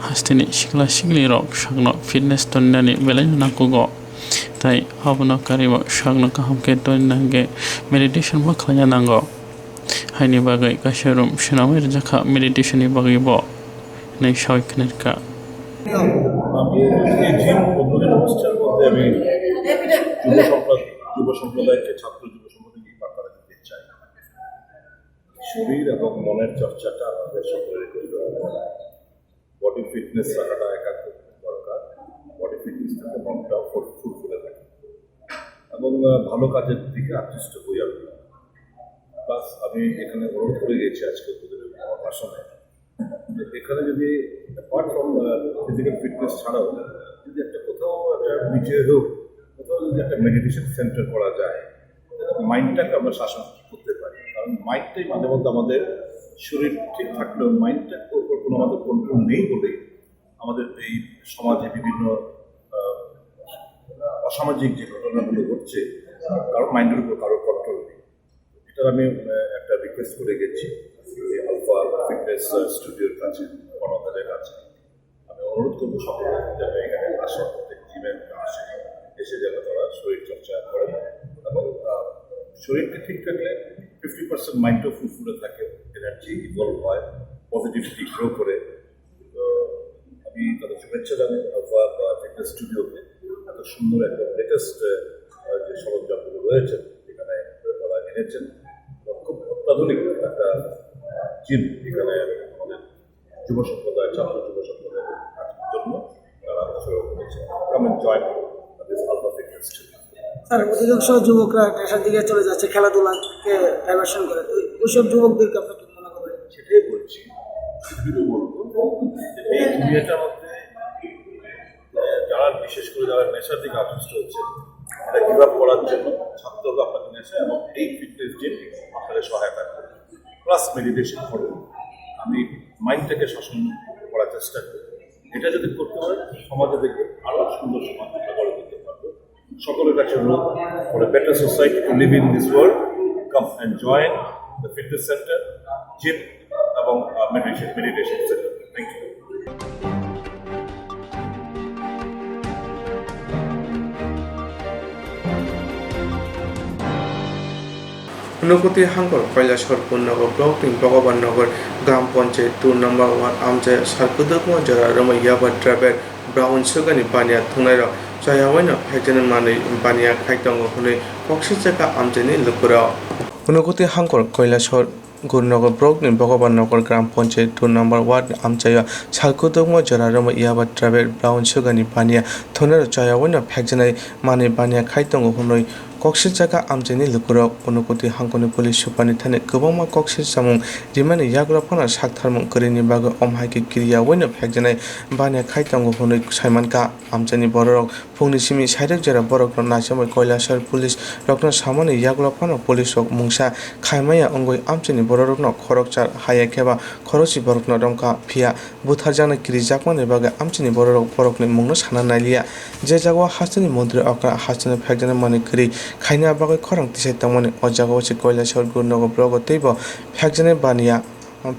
Hasteni sikla siklirok sakno fitness toninani belaino nangkugo. Tai abono karwibo sakno kaham khe tonina hwnkhe meditation bo khlaina nango. Haini bagwi kaisa room swnamwi rijak kha meditation ni bagwi bo, hinwi sawi khwnarikha. আমি এই জিম উদ্বোধন অনুষ্ঠান করতে আমি যুব সম্প্রদায়, যুব সম্প্রদায়কে, ছাত্র যুব সম্প্রদায়কে এই বার্তাটা দিতে চাই। শরীর এবং মনের চর্চাটা আমাদের সকলেরই করতে হবে। বডি ফিটনেস রাখাটা একান্ত দরকার। বডি ফিটনেস থাকলে মনটাও ফুর-, ফুরফুরে থাকে এবং, আহ, ভালো কাজের দিকে আকৃষ্ট হই আমরা। প্লাস আমি এখানে অনুরোধ করে গেছি আজকে উদ্বোধনী ভাষণে, যে এখানে যদি apart from, ah, physical fitness ছাড়াও যদি একটা কোথাও একটা বিচে হোক, কোথাও যদি একটা মেডিটেশন সেন্টার করা যায়, তাহলে মাইন্ডটাকে আমরা শাসন করতে পারি। কারণ মাইন্ডটাই মাঝে মধ্যে আমাদের, শরীর ঠিক থাকলেও মাইন্ডটার উপর কোনো আমাদের কন্ট্রোল নেই বলেই আমাদের এই সমাজে বিভিন্ন আহ, অসামাজিক যে ঘটনাগুলো ঘটছে, কারোর মাইন্ডের উপর কারোর কন্ট্রোল নেই। এটা আমি আহ, একটা রিকোয়েস্ট করে গেছি যে আলফা ফিটনেস স্টুডিওর কাছে, কর্ণধারের কাছে। আমি অনুরোধ করবো সকলকে যাতে এখানে আসে, প্রত্যেক জিমে আসে, এসে যাতে তারা শরীর চর্চা করেন এবং আহ, শরীরকে ঠিক রাখলে ফিফটি পার্সেন্ট মাইন্ডও ফুরফুরে থাকে, এনার্জি ইভলভ হয়, পজিটিভিটি গ্রো করে। তো আমি তাদের শুভেচ্ছা জানাই আলফা ফিটনেস স্টুডিওকে, এত সুন্দর একটা লেটেস্ট যে সরঞ্জামগুলো রয়েছে এখানে তারা এনেছেন। এবং খুব অত্যাধুনিক একটা জিম এখানে আমাদের যুব সম্প্রদায়, ছাত্র যুব সম্প্রদায়ের জন্য তারা উৎসর্গ করেছে। Come and join this Alpha Fitness Studio. Sir, অধিকাংশ যুবকরা নেশার দিকে চলে যাচ্ছে, খেলাধুলাকে ডাইভার্সন করে। তো ওইসব যুবকদেরকে আপনি কি মনে করেন? সেটাই বলছি, শুধু বলবো যে এই দুনিয়াটার মধ্যে, আহ, যারা বিশেষ করে যারা নেশার দিকে আকৃষ্ট হচ্ছে, এটা গিভ আপ করার জন্য ছাত্ররা আপনাদের নেশা এবং এই ফিটনেস জিম আপনাদের সহায়তা করবে, প্লাস মেডিটেশন করবে। আমি মাইন্ডটাকে শাসন করার চেষ্টা করি। এটা যদি করতে পারেন, সমাজে দেখবেন আরো সুন্দর সমাজ আমরা গড়ে তুলতে পারবো। সকলের কাছে অনুরোধ, for a better society to live in this world, come and join the fitness center, gym এবং meditation meditation centre. Thank you. Unakoti hangkor Kailasor Gurnagar block ni Bhogoban Nagar Gram Panchayat two number ward amchai Sarkudukma jora romwi yaba driver Brown Sugani baniya thwngnairok chayawaino phekjaknai manwi baniya khai tongo hwnwi koksijak kha amchaini lukurok. Unakoti hangkor Kailasor Gurnagar block ni Bhogoban Nagar Gram Panchayat two number ward ni amchaio Sarkudukma jora romwi yaba driver Brown Sugani baniya thwngnairok chayawaino phekjaknai manwi baniya khai tongo hwnwi koksijak kha amchaini lukurok. Unakoti hangkoni police super ni thani kwbangma koksijak chamung rimani yagulo phano saktharmung kwrwini bagwi omo hai khe kiriyawaino phekjaknai baniya khai tongo hwnwi saimankha. Amchaini bororok phungni simi sairok jora borokno naichomwi Kailasor police rokno samani yagulo phano police rok mungsa khaimaya wngwi amchaini bororokno khoroksa haya kheba khoroksa borokno romkha, phiya butharjaknai kirijakmani bagwi amchaini bororok borokni mungno sana nailiya. Je jagao hasteni montri okra hasteni phekjaknai manwi kwrwi khaina bagwi khorang tisai tongmani, o jagao se Kailasor Gurnagar blogo teibo phekjaknai baniya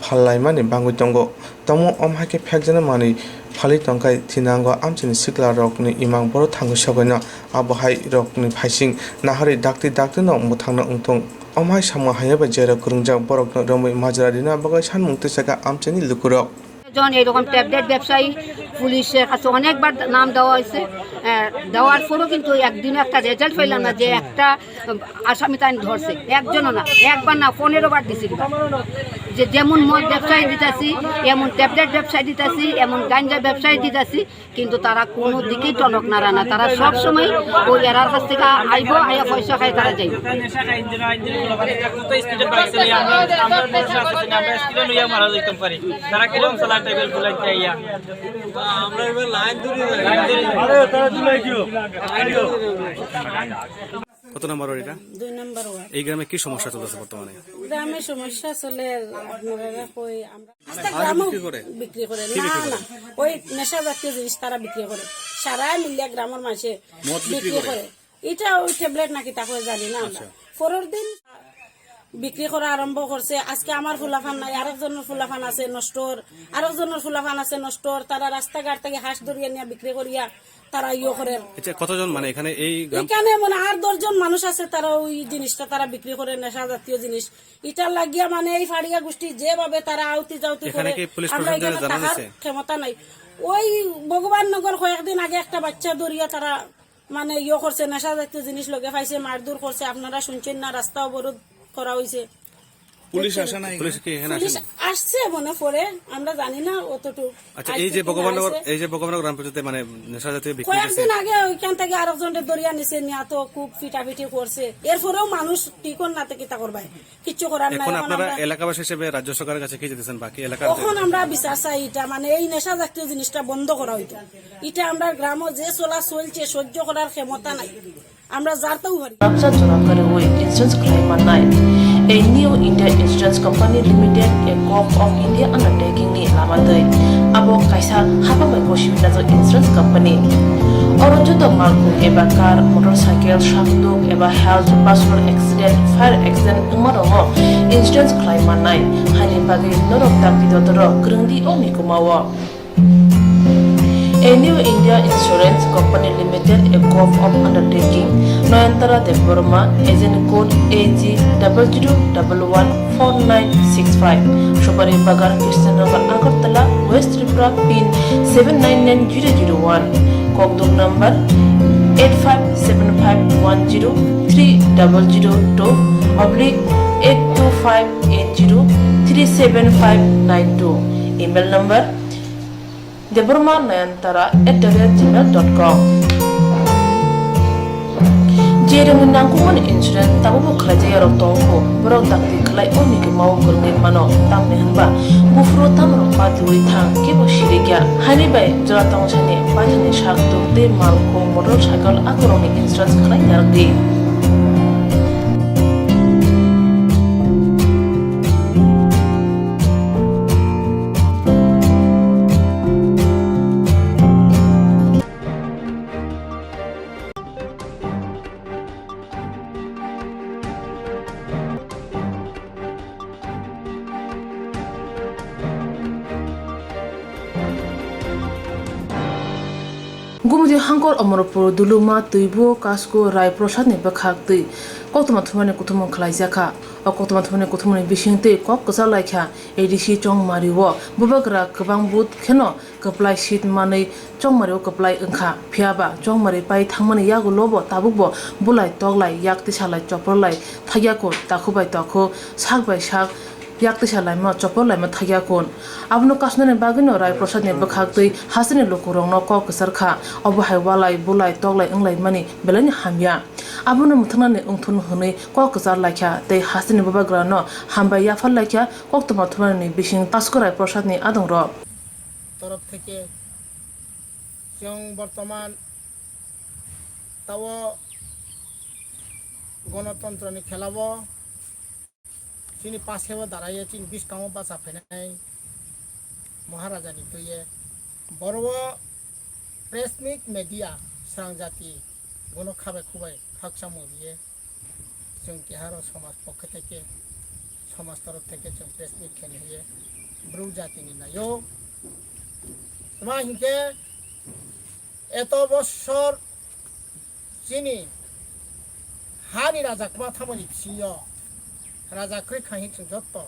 phallaimani bangwi tongo. Tamo omo hai khe phekjaknai manwi phalwi tongkhai thinango amchaini sikla rokni imang borok thangwi sogwino abo hai rokni phaising naharwi dakti dakti no mwthangna wngthung. Omo hai samung haiya bai jera kwrwngjak borokno romwi majra rina bagwi sanmung tisakha amchaini lukurok. জন এইরকম ট্যাবলেট ব্যবসায়ী পুলিশের কাছে অনেকবার নাম দেওয়া হয়েছে। আহ, দেওয়ার পরও কিন্তু একদিনও একটা রেজাল্ট পেলাম না যে একটা আসামি তাই ধরছে। একজনও না, একবার না, পনেরো বার দিছি কিনা। যে যেমন মদ ব্যবসায়ী দিতাছি, এমন ট্যাবলেট ব্যবসায়ী দিতাছি, এমন গাঞ্জা ব্যবসায়ী দিতাছি, কিন্তু তারা কোনো দিকেই টনক নাড়া না। তারা সব সময় ওই এরার কাছ থেকে আইবো, আইয়া পয়সা খাই তারা যাইবো। কত স্পিডে বাইক চালায়, আমরা, আমরা বয়স আছে না, আমরা স্পিডে লইয়া মারা যাইতাম পারি। তারা কিরকম চালায় টেবিল ফুলাইতে আইয়া? আমরা এবার লাইন ধরি, লাইন ধরি। আরে, তারা তুলে দিও। কত নম্বর ওয়ার্ড এটা? দুই নম্বর ওয়ার্ড। এই গ্রামে কি সমস্যা চলতেছে বর্তমানে? গ্রামে সমস্যা চলে, আপনারা কই আমরা আস্তা আজ গ্রামও বিক্রি করে? বিক্রি করে। কি না, বিক্রি করে? না, ওই নেশা জাতীয় জিনিস তারা বিক্রি করে। সারা মিলিয়া গ্রামের মাঝে মদ বিক্রি বিক্রি করে? করে। এটা ওই ট্যাবলেট নাকি তা করে জানি না আমরা। আচ্ছা। পরের দিন বিক্রি করা আরম্ভ করছে। আজকে আমার ফুলাফান নাই, আরেকজনের ফুলাফান আছে নষ্টর, আরেকজনের ফুলাফান আছে নষ্টর। তারা রাস্তাঘাট থেকে হাঁস ধরিয়া নিয়ে বিক্রি করিয়া তারা ইয়ে করে। আচ্ছা, কতজন মানে এখানে এই গ্রাম এখানে মানে আট দশ জন মানুষ আছে, তারা ওই জিনিসটা তারা বিক্রি করে, নেশা জাতীয় জিনিস। এটা লাগিয়া মানে এই ফাড়িয়া গোষ্ঠী যেভাবে তারা আউতি জাউতি এখানে করে, কি পুলিশ আমরা প্রশাসন এখানে জানা তাহার হয়েছে? ক্ষমতা নাই। ওই ভগবান নগর কয়েকদিন আগে একটা বাচ্চা ধরিয়া তারা মানে ইয়ে করছে, নেশা জাতীয় জিনিস লগে পাইছে, মারধর করছে, আপনারা শুনছেন না, রাস্তা অবরোধ করা হয়েছে। পুলিশ আসে না এখানে? পুলিশ কি এখানে পুলিশ আসেনি? আসছে মনে পড়ে, আমরা জানি না অতটুকু। আচ্ছা, আজ এই যে থেকে ভগবাননগর, আসে। এই যে ভগবাননগর গ্রাম পঞ্চায়েতে মানে নেশা জাতীয় বিক্রি কয়েকদিন হয়েছে। আগে ওইখান থেকে আরেকজনকে দরিয়া নিচে নিয়ে তো খুব পিটাপিটি করছে, এরপরেও মানুষ কি কর না তো কিতা করবায়, কিচ্ছু করার নাই। এখন এখন আপনারা আমরা এলাকাবাসী হিসেবে রাজ্য সরকারের কাছে কি যেতেছেন, বাকি এলাকার যে এখন আমরা বিচার চাই, এটা মানে এই নেশা জাতীয় জিনিসটা বন্ধ করা হইতো। এটা আমরা গ্রামে যে চলা চলছে সহ্য করার ক্ষমতা নাই, আমরা জারতেও পারি। Ramsa jora kwrwi insurance khlai mannai. A New India Insurance Company Limited, a Gov of India undertaking ni lama twi. Abo kaisa hapang bai gosi najak insurance company. Oro joto malkhung eba car, motorcycle, sakduk eba health, personal accident, fire accident wngma rokno insurance khlai mannai. Haini bagwi norok dakti dotoro kwrwngdi o mikuma o. A New India Insurance Company Limited, a Gov of undertaking, Nayantara Debbarma, agent code A G double zero double one four nine six five, Subari Bagan, Krishnanagar, Agartala, West Tripura, pin seven nine nine zero zero one, Kokduk number eight five seven five one zero three double zero two oblique eight two five eight zero three seven five nine two, email number Debbarma Nayantara at the rate gmail dot com. Je rwngni nangkukmani insurance tabukbo khlaijak yarok tongkho, borok dakti khlai o mikuma o kwrwngwi mano, tamni hwnba buphuru tamrok patiwi thang kebo sirikya. Haini bai jora tongsani paithakni sak tuk tei malkhung, motorcycle akorokni insurance khlai narwkdi. Gumudi Hangkor, Omorpur, Duluma, Twibu, Kasko, Rai Prosadni bwkhak twi koktwma thumani kuthumung khlaijakha. O koktwma thumani kuthumungni bising twi kok kwchar laikha A D C Chongmari o bubagra kwbang booth kheno kwplai seat manwi Chongmari o kwplai wngkha. Phiyaba Chongmari pai thangmani yagulo bo tabukbo bulai toklai, yak tisalai, choporlai thakya kun, takhu bai takhu, sak bai sak yak tisa laima, chopor laima thakya kun. Abono kasnani bagwino Rai Prosadni bwkhak twi hasteni lukurokno kok kwchar kha. Obo hai walai, bulai, toklai wnglaimani belaini hamya. Abono mwthangnaini wngthun hwnwi kok kwchar laikha tei hasteni bubagrano hambai yaphar laikha koktwma thumani bising Kasko Rai Prosadni adongrok. Torof theke chwng bortoman tao gonotontroni khelao chini paseo daraiye chini bwskango bacha phainai Maharajani twiye boro press meet media swrang jati bono khabai khubai khakchangmung riye chwng keharo somaj pokhe theke somaj torof theke chwng press meet khe hiye bru jatini nayo tma hinkhe eto bosor chini hani raja kwma thamani bisingo raja kwrwi kha hin chwng jotto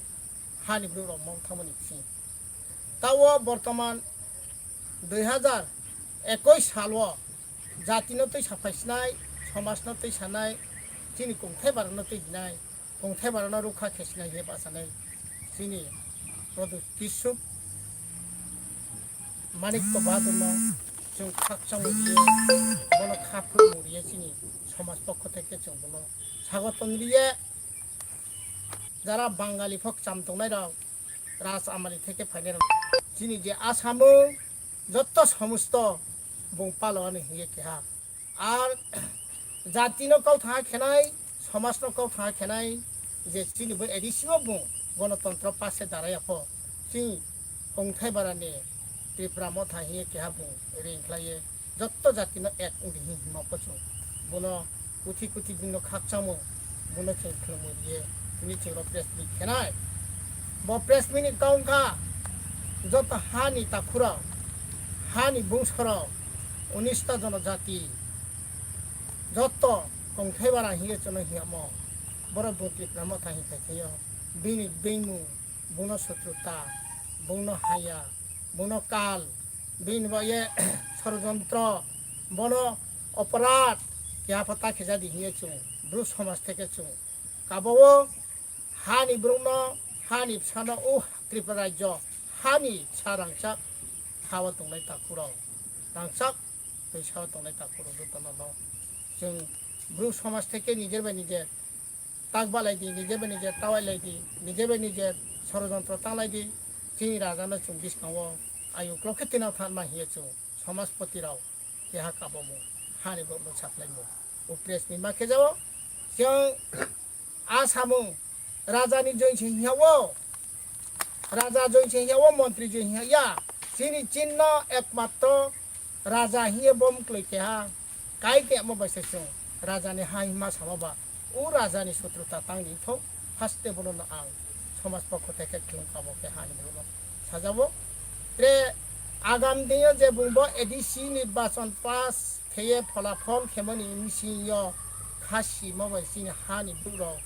hani borok rok mong thamani bising. Tao bortoman dui hazar ekush salo jatino twi saphaisinai, somajno twi sanai, chini kongthai barano twi hinai, kongthai barano rukha khesinai hinwi bachanai chini Produ Kishuk Manikya Bahadurno chwng khakchangmung riye, bono kha phwrwngmung riye chini somaj pokho theke chwng bono swagoton riye. Jara Bangali phok cham tongnai rok, Raj Amani theke phainai rok, chini je Asamo jotto somosto bung palo ani hiye keha. Ar jatino kau thangha khenai, somajno kau thangha khenai, je chini bo A D C o bung gonotontro pase daraya pho, chini kongthai barani Tripura motha hiye keha bung ring khlaiye, jotto jatino ek wngdi hin hima pho chwng bono kuthi kuthi bini khakchangmung, bono chwng khulumui riye, tini chwng rok press meet khenai. Bo press meet ni kau wngkha, jotto hani takhurok, hani bungsorok, unista jonojati, jotto kongthai bara hiye chwng hiyamo, borok bo Tripura motha hinkha kheyo, bini bengmung, bono sotruta, bono haya, bono kal, bini bo ye sorojontro, bono oporad, keha pha ta khejadi hiye chwng, bru somaj theke chwng. Kabao hani borokno, hani bwsano o Tripura rajyo, hani bwsa rangchak hao tongnai takhurok, rangchak twi sao tongnai takhurok jotono no chwng bru somaj theke nijer bai nijer tak balai di, nijer bai nijer tawai lai di, nijer bai nijer sorojontro tanglai di, chini raja no chwng bwskango ayuk lokhe tino thanma hiye chwng somajpoti rok keha kabamung, hani borokno saklaimung. O press meet ma khe jao, chwng a samung, Raja ni joi se hinya o. Raja joi se hinya o, montri joi hinya ya. Chini chinno ekmatro raja hiye bom kloi keha. Kai te mo bai se chung. Raja ni ha hima sama ba. O raja ni sutru ta tang ni tho. Haste bono no ang. Somaj pokho te khe klung kabo khe ha ni bono. Sajabo. Tre agam diyo je bungbo A D C nirbachon pass kheye pholafol khemani misingo khasi mo bai chini hani bukrok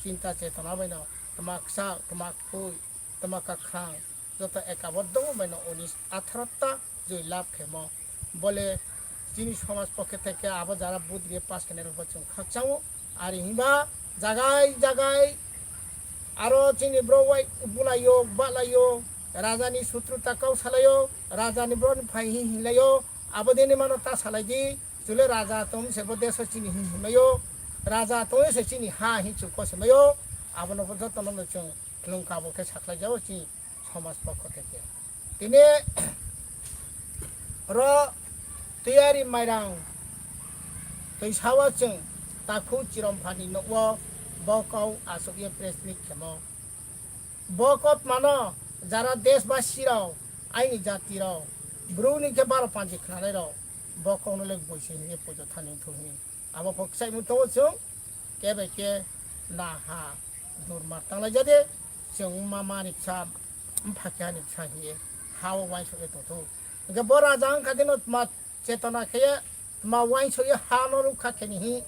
chinta chetona baino twma kwchak, twma khui, twma kwkhwrang joto ekaboddo baino unis atharo ta joi lab khemo. Bole chini somaj pokhe theke abo jara budire pass khenai rokbo chwng khakchango. Ari hinba jagai jagai aro chini borok wai bulaio, balaio, rajani sutruta kau salaio, rajani borokni phai hi hinlaio, abo dini mano ta salaidi, chwle raja tong se bo deso chini hi hinlaio, raja tong se chini ha hi chuko semaio, abono bo jotono no chwng khulung kabo khe saklai jao chini somaj pokho theke. Tini ro tiyari mairang twi sao chwng takhu chirom phani nukwo bo kau aswk ye press meet khemo. Bo kotmano jara desbasi rok aini jati rok bruni khe baro panji khwnanai rok bo kau no le boise hinwi pujo thani thung hinwi. Abo kok sai mung tongo chwng, kebe ke na ha dur mar tanglai jade, chwng ma mani bsa, mpha khe ani bsa hiye, ha o wainso e tongthu. Hingke bo raja wngkha dino ma chetona khe ma wainso e ha no rukha khe ni hi,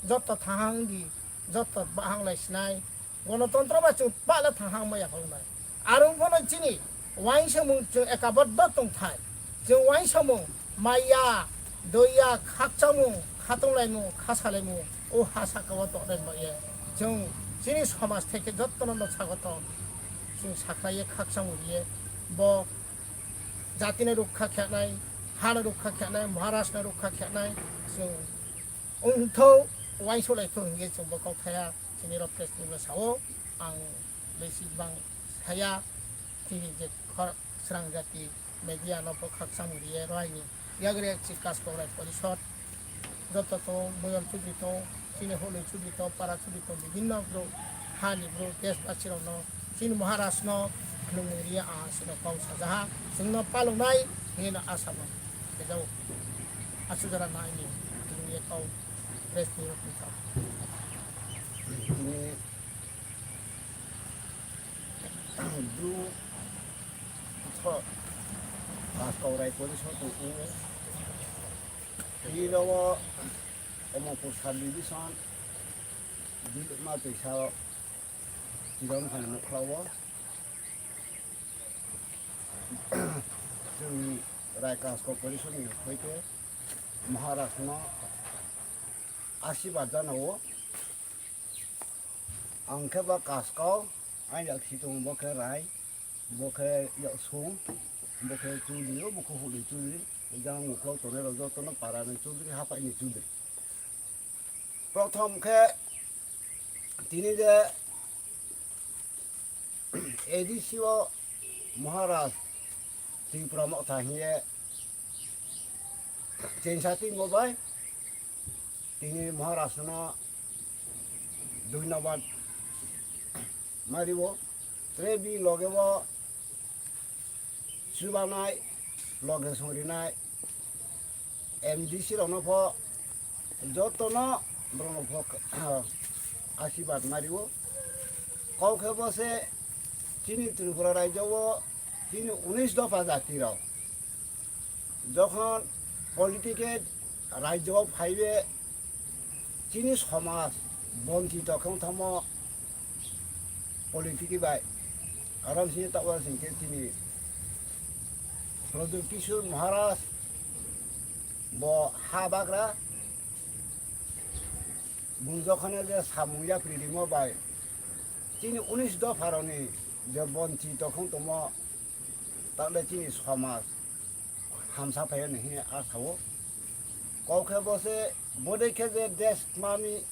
joto thahang di, joto bahang lai sinai, Gonotontro ba chwng pala thang hang maya phang nai. Arung phano chini wainsamung chwng ekaboddo tongthai. Chwng wainsamung maya, doya, khakchamung, khatunglaimung, khasalaimu, o ha saka o tongnai maya. Chwng chini somaj theke jottono no sagoton. Chwng saklaiye khakchamung riye. Bo jatino rukha khenai, hano rukha khenai, Maharashno rukha khenai. Chwng wngtho, wainsolai tho hingye chwng bo kok thaya. Chini rok press ni bwsao ang besi bang saya, chini je khor srang jati media no bo khakchang riye rwai ni yagre chi Kaskau Rai Porishod joto tong, Moyol Chudri tong, chini Holoi Chudri tong, Para Chudri tong, bibhinno bro, hani bro, desh basi rok no, chini Maharaj no, khulumung riya ang sino kau sajaha, chwngno palongnai hino asa bo kejao. Asujara naini khulumung riya kau. Press ni rok ni tha. Tini bru tho Kaskau Rai Porishod ni wngo. Tini rogo Omorpur sub division Dilma Twisa Chiron Khani nokhlao. Chwng Rai Kaskau Porishod ni hoite Maharaj no asibad janao. Ang khe ba Kaskau, ang yak si tongo, bo khe Rai, bo khe yak sung, bo khe Chudri, bo khe Huli Chudri, jang uklok tongnai rok jotono para ni Chudri, hapai ni Chudri. Prothom khe tini je A D C o Maharaj Tripura Motha hiye chensa tingbo bai tini Maharaj no dhunyabad mario. Tre bi loge bo chubanai, loge songrinai, M D C rokno pho jotono borokno pho asibad mario. Kok khe bo se chini Tripura rajyo o chini unis dopha jati rok jokhon political rajyo o phaibe chini somaj bonchito khe wngthangmo politiki bai. Karon sini tokla singkhe chini Pradyot Kishore Maharaj bo ha bagra bung jokhone je samung yapri rimo bai chini unis dopharoni je bonchito khong tongmo takle chini somaj hamsa phaiya ni hini asao. Kok khe bo se bodei khe je desh mami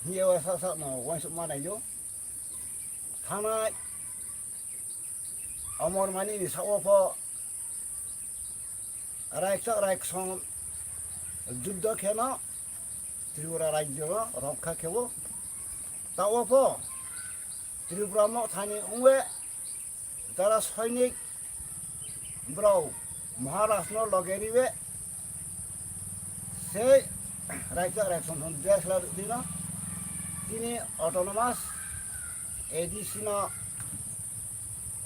hiye o sa sa no wansuk ma naio. Thanai Omor Mani ni sao pho raiksa raiksong juddo kheno Tripura rajyo no rokha khebo. Tao pho Tripura Mothani wngwi jara soinik brao Maharajno loge riwi sei raikha raikha thon thon desla dino tini autonomous A D C no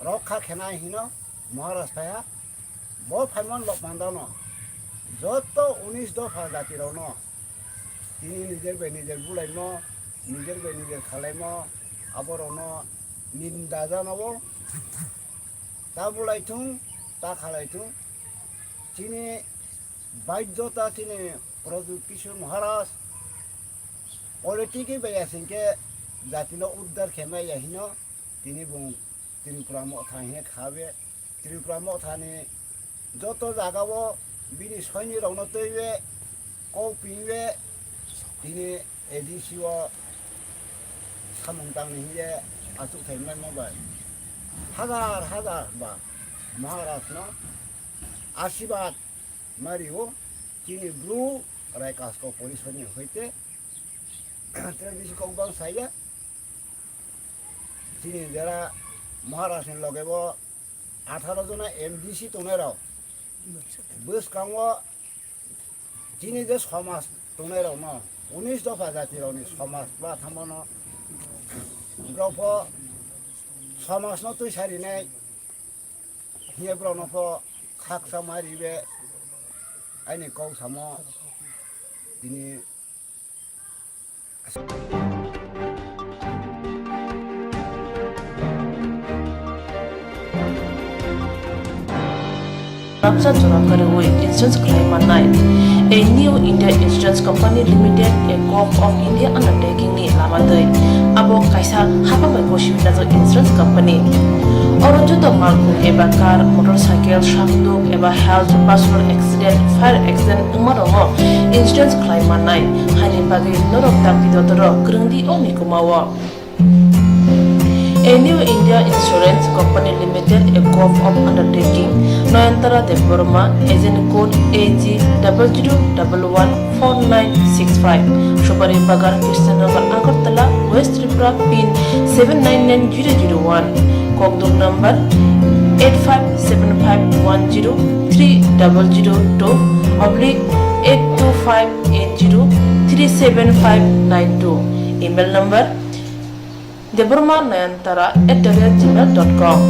rokha khenai hino Maharaj phaiha. Bo phaimon lok mandano joto unis dopha jatirokno tini nijer bai nijer bulaimo, nijer bai nijer khalaimo, aborokno ninda janao ta bulaithung, ta khalaithung. Chini baidyota chini Pradyot Kishore Maharaj politiki bai asingke jatino uddar khe maya hino tini bung Tripura Motha hine khabe. Tripura Mothani joto jagao bini soini rokno twiwi kok piwi tini A D C o samung tangni hinye achuk thai manma bai hajar hajar ba Maharajno asibad mario chini bru Rai Kasko Porishodni hoite. Tei bisi kok bang saya chini jera Maharajni loge bo atharo jona M D C tongnai rok bwskango chini je somaj tongnai rok no unis dopha jati rok ni somaj ba thamano brok pho somaj no twi sarinai hiye brok no pho khaksa ma ribe aini kok samo tini Rabsa jora kwrwi insurance khlai mannai. A New India Insurance Company Limited, a Gov of India undertaking ni lama twi. Abo kaisa hapha bai gosi hwnjak insurance company. Oro joto malkhung eba car, motorcycle, sakduk eba health, personal accident, fire accident wngma rokno insurance khlai mannai. Haini bagwi norok dakti dotorok kwrwngdi o mikuma o. A New India Insurance Company Limited, a Gov of Undertaking, Noyantara Debbarma, agent code A G double zero double one four nine six five, Subari Bagan, Krishnanagar, Agartala, West Tripura, pin seven nine nine zero zero one, kokduk number eight five seven five one zero three double zero two oblique eight two five eight zero three seven five nine two, email number debbarma nayantara at the rate gmail dot com.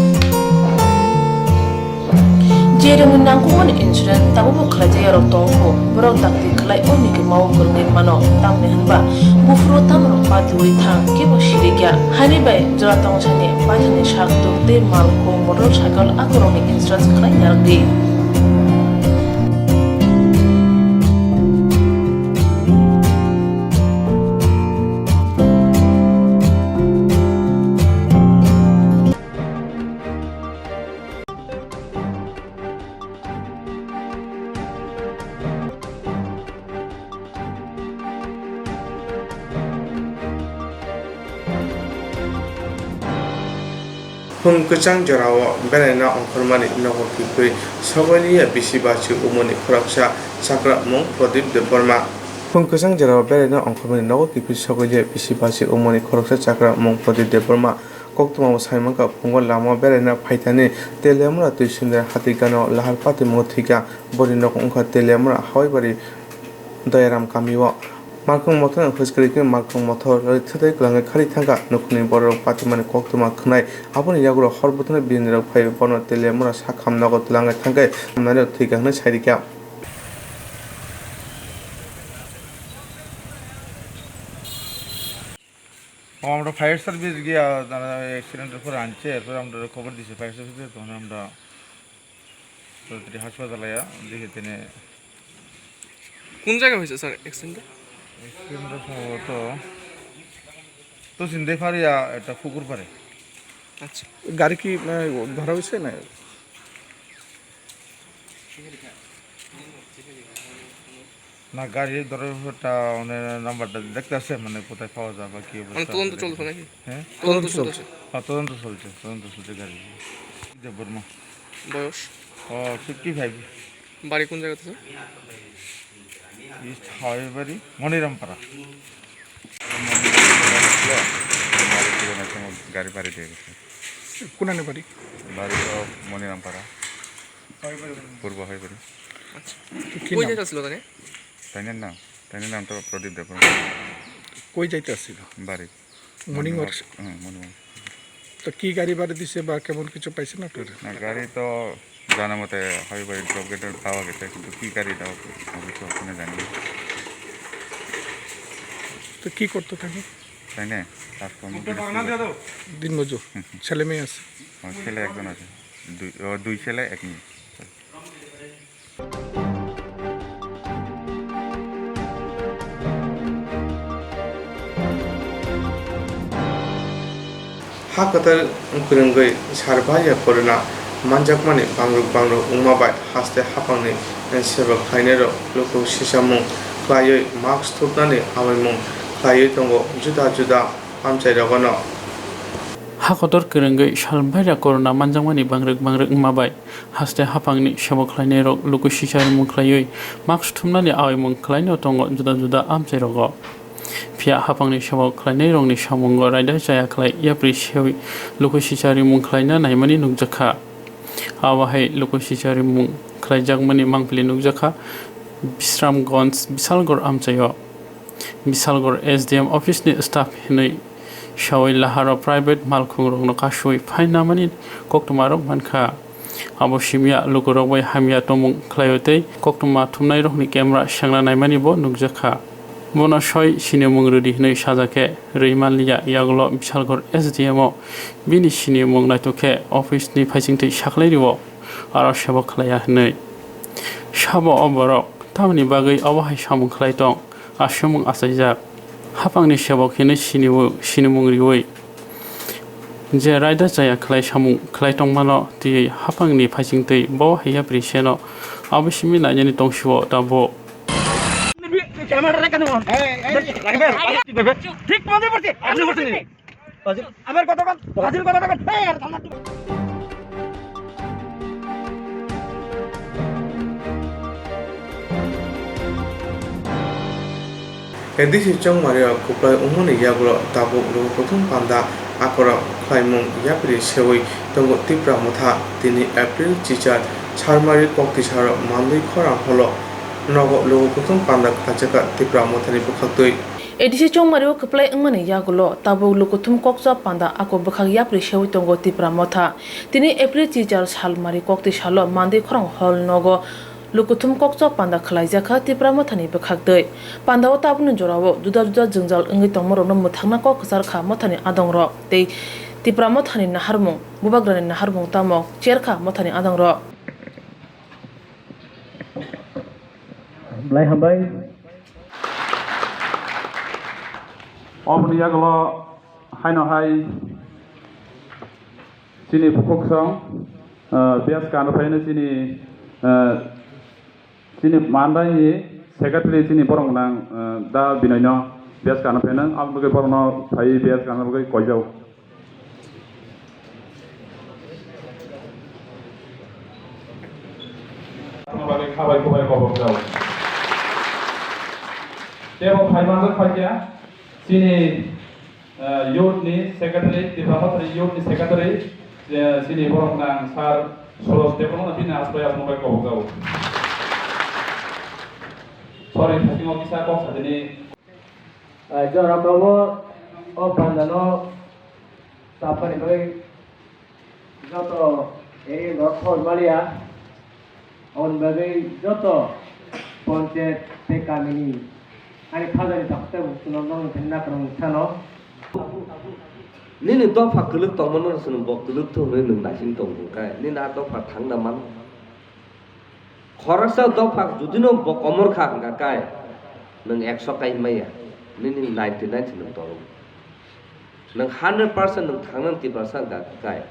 Jerwngni nangkukmani insurance tabukbo khlaijak yarok tongkho, borok dakti khlai o mikuma o kwrwngwi mano, tamni hwnba buphuru tamrok patiwi thang kebo sirikya. Haini bai jora tongsani paithakni sakduk tei malkhung motorcycle akorokni insurance khlai narwkdi. Phung kwchang jorao beraina ongkhormani nogo kiphilwi sogoiliya bisi bachwi umoni khoroksa chakramung Pradip Debbarma. Phung kwchang jorao beraina ongkhormani nogo kiphilwi sogoiliya bisi bachwi umoni khoroksa chakramung Pradip Debbarma. Koktwma bo saimankha phungo lamao beraina phaithani Teliamura Twisundra Hatigano lahar patimungo thwikha. Boni nok wngkha Teliamura Hawaibari Doyaram kamio. Malkhung mothorno hwskwrwi khe malkhung mothor rwithwdai kwlangwi kharwi thangkha. Nukhungni bororok patimani koktwma khwnai. Aboni yagulo hor bwthwngni birinirok phaiwi bono Teliamura sakham nogo twlangwi thangkhe hamnairok thwikha hwnwi sairikha. ও, আমরা fire service গিয়া তারা অ্যাক্সিডেন্টের পরে আনছে, এরপরে আমরা খবর দিছি ফায়ার সার্ভিসে, তখন আমরা তাড়াতাড়ি হাসপাতালে আয়া দেখি তিনি কোন জায়গায় হয়েছে স্যার অ্যাক্সিডেন্টটা? অ্যাক্সিডেন্টটা সম্ভবত তো চিনতে পারি, আহ, একটা পুকুর পাড়ে। আচ্ছা, গাড়ি কি, আহ, ধরা হয়েছে না? না, গাড়ির ড্রাইভারটা, মানে, নাম্বারটা দেখতে আছে, মানে, কোথায় পাওয়া যায় বা কি অবস্থা মানে, তদন্ত আছে। চলছে নাকি? হ্যাঁ? তদন্ত তদন্ত চলছে। চলছে। হ্যাঁ, তদন্ত চলছে, তদন্ত চলছে গাড়ি। দেববর্মা। বয়স? ও, ফিফটি ফাইভ। বাড়ি কোন জায়গাতে, স্যার? ইস্ট হাওয়াইবাড়ি, মনিরামপাড়া। বাড়ি ফিরে অনেক সময় গাড়ি বাড়ি দিয়ে গেছে। কোনানে বাড়ি? বাড়ি তো মনিরামপাড়া, পূর্ব হয়ে বাড়ি। আচ্ছা। তো কি কই নাম? যাইতে আসছিল তাই? তাইনের নাম, তাইনের নাম তো প্রদীপ দেব। কই যাইতে আসছিল? বাড়ি। Morning walk. হুম, মর্নিং ওয়াক। তো কি গাড়ি বাড়ি দিছে বা কেমন কিছু পাইছেন আপনারা? না, গাড়ি তো জানা মতে হাবিবাড়ি ড্রপ গেটে পাওয়া গেছে, কিন্তু কি গাড়ি এটা অবশ্য ওখানে জানি না। তো কি করতো তাইনে? তাইনে কাজকর্ম কিছু ছিল। দিনমজুর। হুম, হুম। ছেলে মেয়ে আছে? আমার ছেলে একজন আছে, দুই, ও, দুই ছেলে এক মেয়ে। Ha kwtal kwrwngwi sarbaiya corona manjakmani bangruk bangruk wngma bai haste haphangni seba khlainairok luku sisamung khlaiwi mask thupnani awaimung khlaiwi tongo juda juda amchairogono. Ha kotor kwrwngwi sal baira corona manjakmani bangrwk bangrwk wngma bai haste haphangni sebo khlainairok luku sisamung khlaiwi mask thumnani awaimung khlaino tongo juda juda amchairogo. Phiya haphangni sebo khlainairokni samungo raida chaya khlai yapri sewi luku sisamung khlaina naimani nukjakha. Abo hai luku sisamung khlaijakmani mangpili nukjakha Bisramganj Bisalgor amchaio. Bisalgor S D M office ni staff hinwi sawi laharo private malkhungrokno kasui phainamani koktwmarok mankha. Abo simiya lukurok bai hamya tongmung khlaio tei koktwma thumnairokni camera sengna naimani bo nukjakha. Bono soi sinimung rwdi hinwi sajak khe rwi manliya, yagulo Bisalgor S D M o bini sinimung naitugkhe office ni phaisingtwi saklai rio, aro sebo khlaiya hinwi. Sabo o borok tamoni bagwi obo hai samung khlai tong? Aswkmung achaijak. Haphangni sebok hinwi siniwi, sinimung riwi je raida chaya khlai samung khlai tongmano twiwi haphangni phaisingtwi bo hai yapri seno abo simi nainani tongsio tabuk. ঠিক মনে পড়ছে, আপনি বলছেন। আমার কথা বল, হাজির কথা বল। এই আর থানা। A D C Chongmari o kwplai wngmani yagulo tabuk luku kuthum panda akorok khlaimung yapri sewi tongo Tipra Motha. Tini April chichar Salmari Koktisaro mandwi khorang holo nogo luku kuthum panda khlaijakha Tipra Mothani bwkhaktwi. A D C Chongmari o kwplai wngmani yagulo tabuk lukuthum kokcha panda ako bwkhak yapri sewi tongo Tipra Motha. Tini April chichar Salmari Kokti salo mandwi khorang hol nogo lukuthum kokcha panda khlaijakha Tipra Mothani bwkhaktwi. Panda o tabukni jorao juda juda jwngjal wngwi tongmarokno mwthangna kok kwcharkha Mothani adongrok tei Tipra Mothani naharmung, bubagrani naharmung tamo cherkha Mothani adongrok. Belai hambai. Oboni yagulo haino hai chini bukhuk song, ah, bias kano phaino chini, ah, chini mandai ni secretary chini borok nang, ah, da binoino bias kano phaino, aboni bagwi borokno phai bias kano bagwi koijao. Bagwi khabai kubai kobok jao. Tebo phai manjak phaikya chini, eh, youth ni secretary, Tipra Mothani youth ni secretary, eh, chini borok nang sir Suros Debbarma bini aswk bai aswk bai kobok jao. Sorry, thakingo kisa kok sadini. Ah, jora kobo o pandano tapani bagwi joto area rok khobor maliya, aboni bagwi joto panchayat tei kamini ani phajani takhuk tei bukhuk no nokni thani nakarang sano. Nini dopha kwlwk tongmano chwng bo kwlwk thung hwnwi nwng naising tong hwnkhe nini a dopha thangna mano. Khoroksa dopha judino bo komor kha hwnkha kai, nwng ekso kai maya, nini ninety nine se nwng tolo. Nwng hundred percent nwng thangnani Tiprasa hwnkha kai,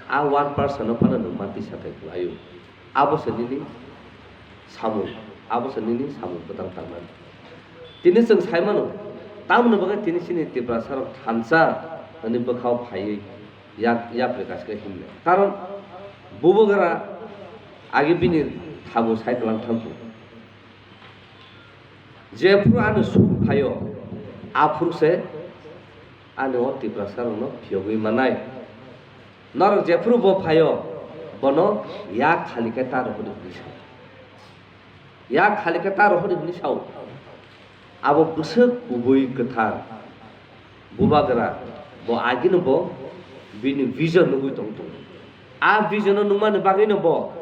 a one percent no phano nwng mantwi sakai khlaio. Abo se nini samung, abo se nini samung bwtang tangmani. Tini chwng sai mano, tamoni bagwi tini chini Tiprasa rok thansa hwnwi bwkhao phaiwi yak, yapri kaisa khe himnai. Karon bubagra agi bini thabu sai tlang thangkhu. Jephru ano suk phaio, aphuru se Ani o Tiprasa rokno phiyogwi manai. Norok jephuru bo phaio, bono yak khali khe ta rohordi hwnwi sao. Yak khali khe ta rohordi hwnwi sao. Abo bwswk kubui kwthar bubagra, bo agini bo bini vision nugwi tong tongo. A vision no nungmani bagwi no bo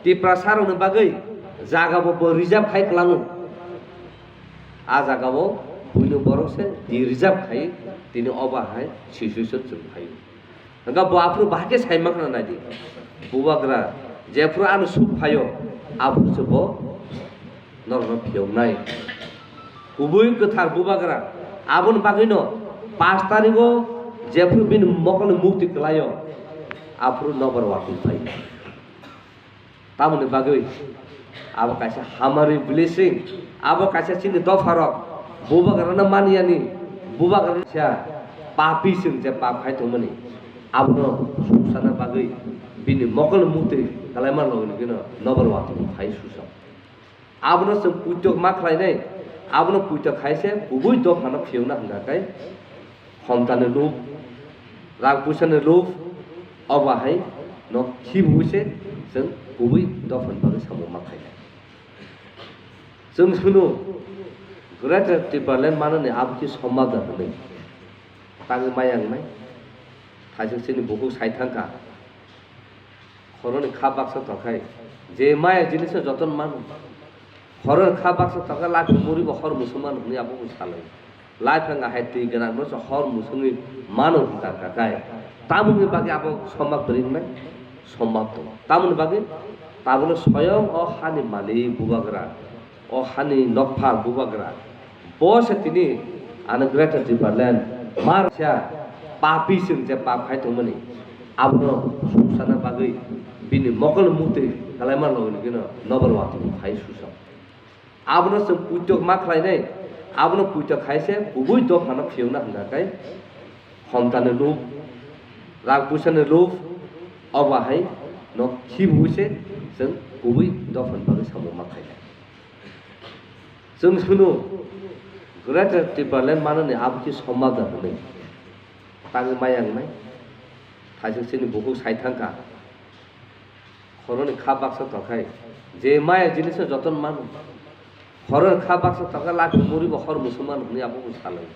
Tiprasa rokni bagwi jaga bo, bo reserve khai kwlango. A jaga o buino borok se di reserve khai tini obo hai situation chwng phaio. Hwnkha bo aphuru bahai khe sai mankha naidi. Bubagra jephuru ano suk phaio, aphuru se bo norokno phiyoknai. Kubui kwthar bubagra. Aboni bagwino pash tarigo jephuru bini mokolni mukti kwlaio, aphuru nobar watwi phaio. Tamoni bagwi abo kaisa hamari blessing, abo kaisa chini dopharok bubagrano maniyani, bubagrano kisa papi chwng je pap khai tongmani, abono suksana bagwi bini mokolni mukti kwlaima logi logino nobar watwi phai susa. Abono chwng puitok ma khlainai, abono puitok khai se kubui dophano phiyokna hwnkha khe, homtani lob, rang puisani lob, obo hai no khibiwi se chwng kubui dophani bagwi samung ma khlainai. Chwng sunu Greater Tipraland manani abo khe somadan hwnwi. Tangwi maya wngnai, thaisuk chini bukhuk sai thangkha. Khoroknwi kha baksa tongkhai, je maya jinisno jotono mano. Khoroknwi kha baksa tongkha, laphang muribo hor musung mano hwnwi abo bo salai. Laphang ahai twi gwnangno se hor musungwi mano hwnka kakai. Tamoni bagwi abo sombab kwrwi wngnai? Sombab tongo. Tamoni bagwi tabukno soyong o hani malik bubagra, o hani nokphar bubagra, bo se tini ano Greater Tipraland mar kisa papi chwng je pap khai tongmani, abono suksana bagwi bini mokolni mukti kwlaima logi logino nobar watwi phai susa. Abono chwng puitok ma khlainai, abono puitok khai se kubui dophano phiyokna hwnkha khe, homtani lob, rang puisani lob, obo hai no khibiwi se chwng kubui dophani bagwi samung ma khlainai. Chwng sunu Greater Tipraland manani abo khe somadan hwnwi. Tangwi maya wngnai, thaisuk chini bukhuk sai thangkha. Khoroknwi kha baksa tongkhai, je maya jinisno jotono mano. Khoroknwi kha baksa tongkha, laphang muribo hor musung mano hwnwi abo bo salai.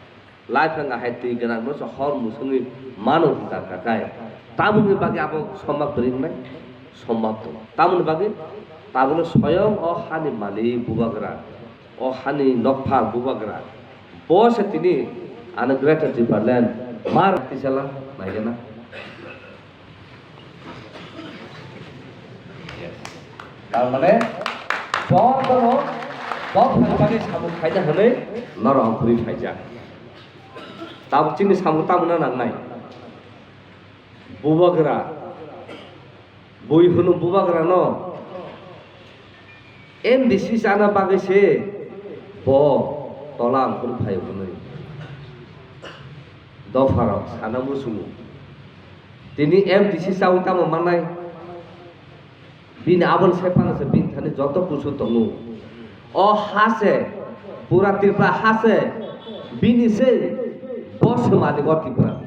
Laphang ahai twi gwnangno se hor musungwi mano hwnka kakai. Tamoni bagwi abo sombab kwrwi wngnai? Sombab tongo. Tamoni bagwi tabukno soyong o hani malik bubagra, o hani nokphar bubagra, bo se tini ano Greater Tipraland mar tisala naigena. Tar mane, jotono dophani bagwi samung khaina hwnwi norok ongkhorwi phaijak. Tabuk chini samung tamungna nangnai? Bubagra, bui hwnwi bubagrano M D C chana bagwi se bo tola ongkhorwi phaio hwnwi dopharok sana muchungo. Tini M D C chawi tamo mannai? Bini aboni sai phano se bini thani joto kusu tongo. O ha se, pura Tripura ha se bini se, bo se malik o Tripura.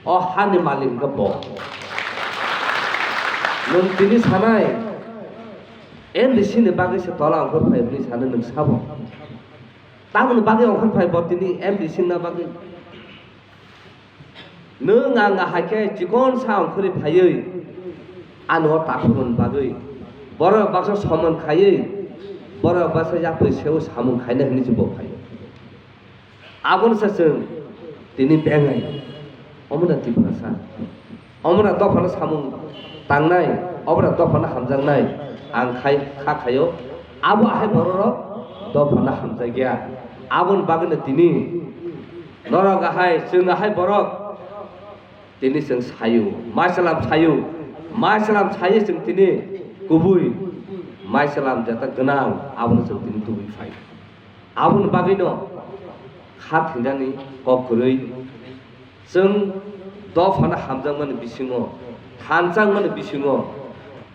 O hani malik wngkha bo. Nwng tini sanai, M D C ni bagwi se tola ongkhor phai hwnwi sanai nwng sabo? Tamoni bagwi ongkhor phai bo tini M D C na bagwi? Nwng ang ahai khe chikon sa ongkhorwi phaiwi ano o takhukmani bagwi borok baksa somon khaiwi borok baksa yapri seo samung khaina hwnwi se bo phaio. Abono se chwng tini bengai, omo da Tiprasa, omo da dophano samung tangnai, omo da dophano hamjaknai ang khai kha khaio. Abo ahai bororok dophano hamjakya. Aboni bagwino tini norok ahai, chwng ahai borok tini chwng sayo, maisalam sayo, maisalam sayo chwng tini kubui maisalam jeta gwnang, abono chwng tini tubui phai. Aboni bagwino kha thwinani kok kwrwi, chwng dophano hamjakmani bisingo, thanchakmani bisingo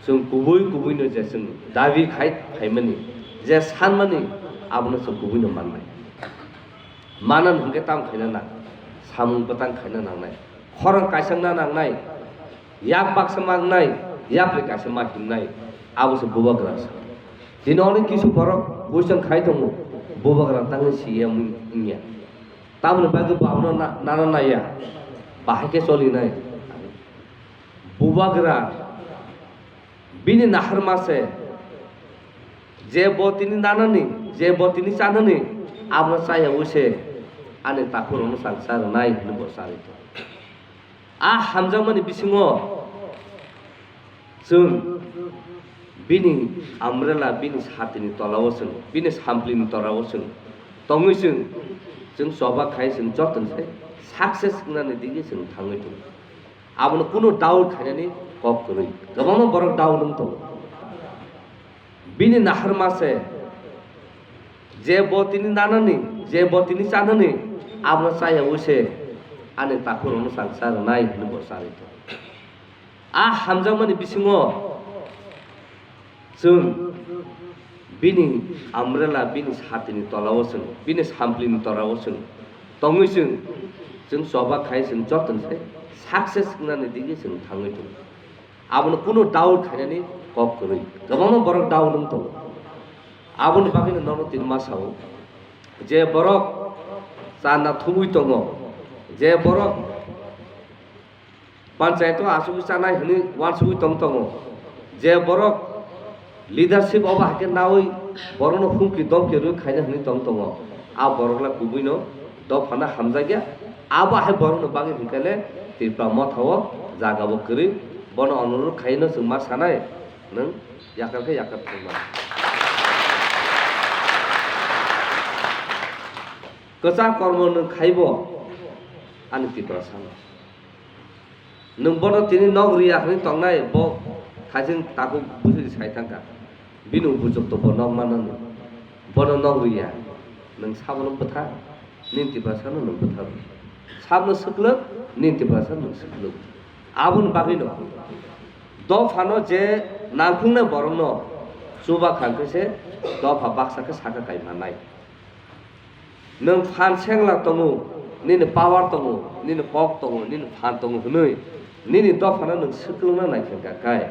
chwng kubui kubuino je chwng dabi khai phaimani, je sanmani, abono chwng kubuino mannai. Manan hwnkhe tamo khaina nang? Samung bwtang khaina nangnai, khorang kaisakna nangnai, yak baksa mangnai, yapri kaisa ma himnai, abo se bubagra sa. Tini oni kisu borok question khai tongo, bubagra tangwi C M wngya. Tamoni bagwi bo abono na-, nana naiya, bahai khe cholinai. Bubagra bini naharma se, je bo tini nanani, je bo tini chanani, abono chayawi se ani takhurokno chang cha rwnai hwnwi bo charwi tongo. A hamjakmani bisingo chwng bini umbrella, bini satini tolao chwng, bini samplini tolao chwng tongwi chwng, chwng choba khai chwng jotono se success wngnani digwi chwng thangwi tongo. Abono kunu doubt khainani kok kwrwi. Kwbangma borok doubt wng tongo. Bini naharma se, je bo tini nanani, je bo tini chanani, abono chayawi se ani takhurokno chang cha rwnai hwnwi bo charwi tongo. A hamjakmani bisingo chwng bini umbrella, bini satini tolao chwng, bini samplini tolao chwng tongwi chwng, chwng choba khai chwng jotono se success wngnani digwi chwng thangwi tongo. Abono kunu doubt khainani kok kwrwi. Kwbangma borok doubt wng tongo. Aboni bagwino nono tini ma sao, je borok chana thumwi tongo, je borok panchayat o asugwi chanai hwnwi uansugwi tong tongo, je borok leadership obo hai khe naui borokno humki domki rwi khaina hwnwi tong tongo, a borok la kubuino dophano hamjakya. Abo hai borokno bagwi hwnkhe le Tripura motha o jaga bo kwrwi, bono onurodh khaino chwng ma sanai, nwng yakar khe yakar thangma. Kwchak kormo nwng khaibo ani Tiprasa no. Nwng bono tini nok riya hwnwi tongnai, bo khaising takhuk bwswk sai thangkha. Bini bujok to bo nok manani. Bono nok riya. Nwng sabono bwtha, nini Tiprasa no nwng bwtha. Sabno swklwk, nini Tiprasa nwng swklwk. Aboni bagwi no dophano je nangkhuknai borokno chuba kha khe se dopha baksa khe saka kai mannai. Nwng phan sengla tongo, nini power tongo, nini kok tongo, nini phan tongo hwnwi nini dophano nwng swklwngna nai khe kai,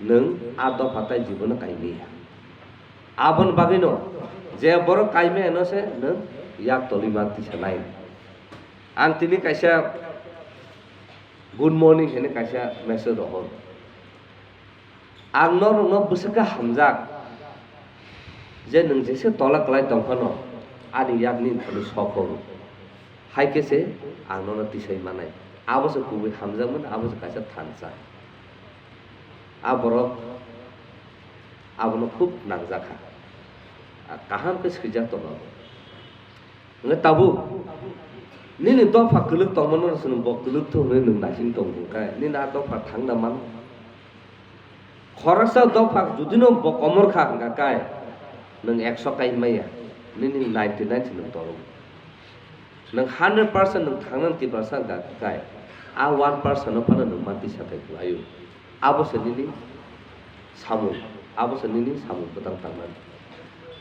nwng a dopha tai jibono kai liya. Aboni bagwino je borok kai maya no se nwng yak tolwi ma tisa nai. Ang tini kaisa good morning hwnwi kaisa message rohor. Ang norokno bwswk khe hamjak je nwng jesa tola kwlai tong phano ani yakni phano sok horo. Hai khe se ang nono tisai manai. Abo se kubui hamjakmani, abo se kaisa thansa. A borok abono khub nangjakha. A kaham khe swijak tongo abo. Hwnkhe tabuk nini dopha kwlwk tongmano se nwng bo kwlwk thung hwnwi nwng naising tong hwnkhe nini a dopha thangna mano. Khoroksa dopha judino bo komor kha hwnkha kai nwng ekso kai maya, nini ninety nine se nwng tolong. Nwng hundred percent nwng thangnani Tiprasa hwnkha kai a one percent no phano nwng ma tisa kai kwlaio. Abo se nini samung, abo se nini samung bwtang tangmani.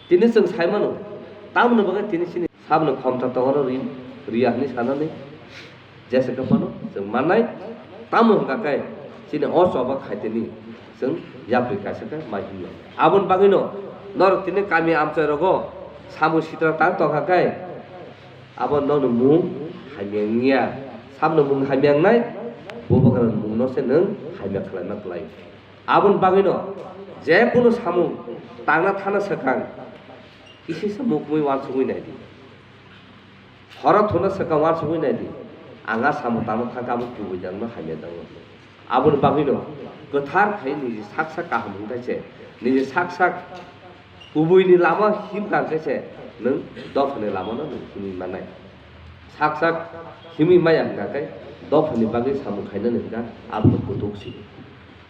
Tini chwng sai mano, tamoni bagwi tini chini saboni khomta tongoro ri-, riya hwnwi sanani jesa khe phano chwng mannai, tamo hwnkha khe chini o choba khaitini chwng yapri kaisa khe mai himlai. Aboni bagwino norok tini kami amchai rogo samung sitra tang tongkha khe abo nokni mung hamya wngya, saboni mung hamya wngnai, bubagrani mungno se nwng hamya khlaima kwlai. Aboni bagwino je kunu samung tangna thana swkang kisa se mukmui uansugui nai di. Horo thuna swkang uansugui nai di. Ang a samung tangna thangkha abo kubui jangno hamya jango. Aboni bagwino kwthar khai niji sak sak kaham hwnkhe se, niji sak sak kubuini lama himkha hwnkhe se nwng dophani lamano nwng himwi mannai. Sak sak himwi maya hwnkha khe dophani bagwi samung khainani hwnkha abono kutuk si.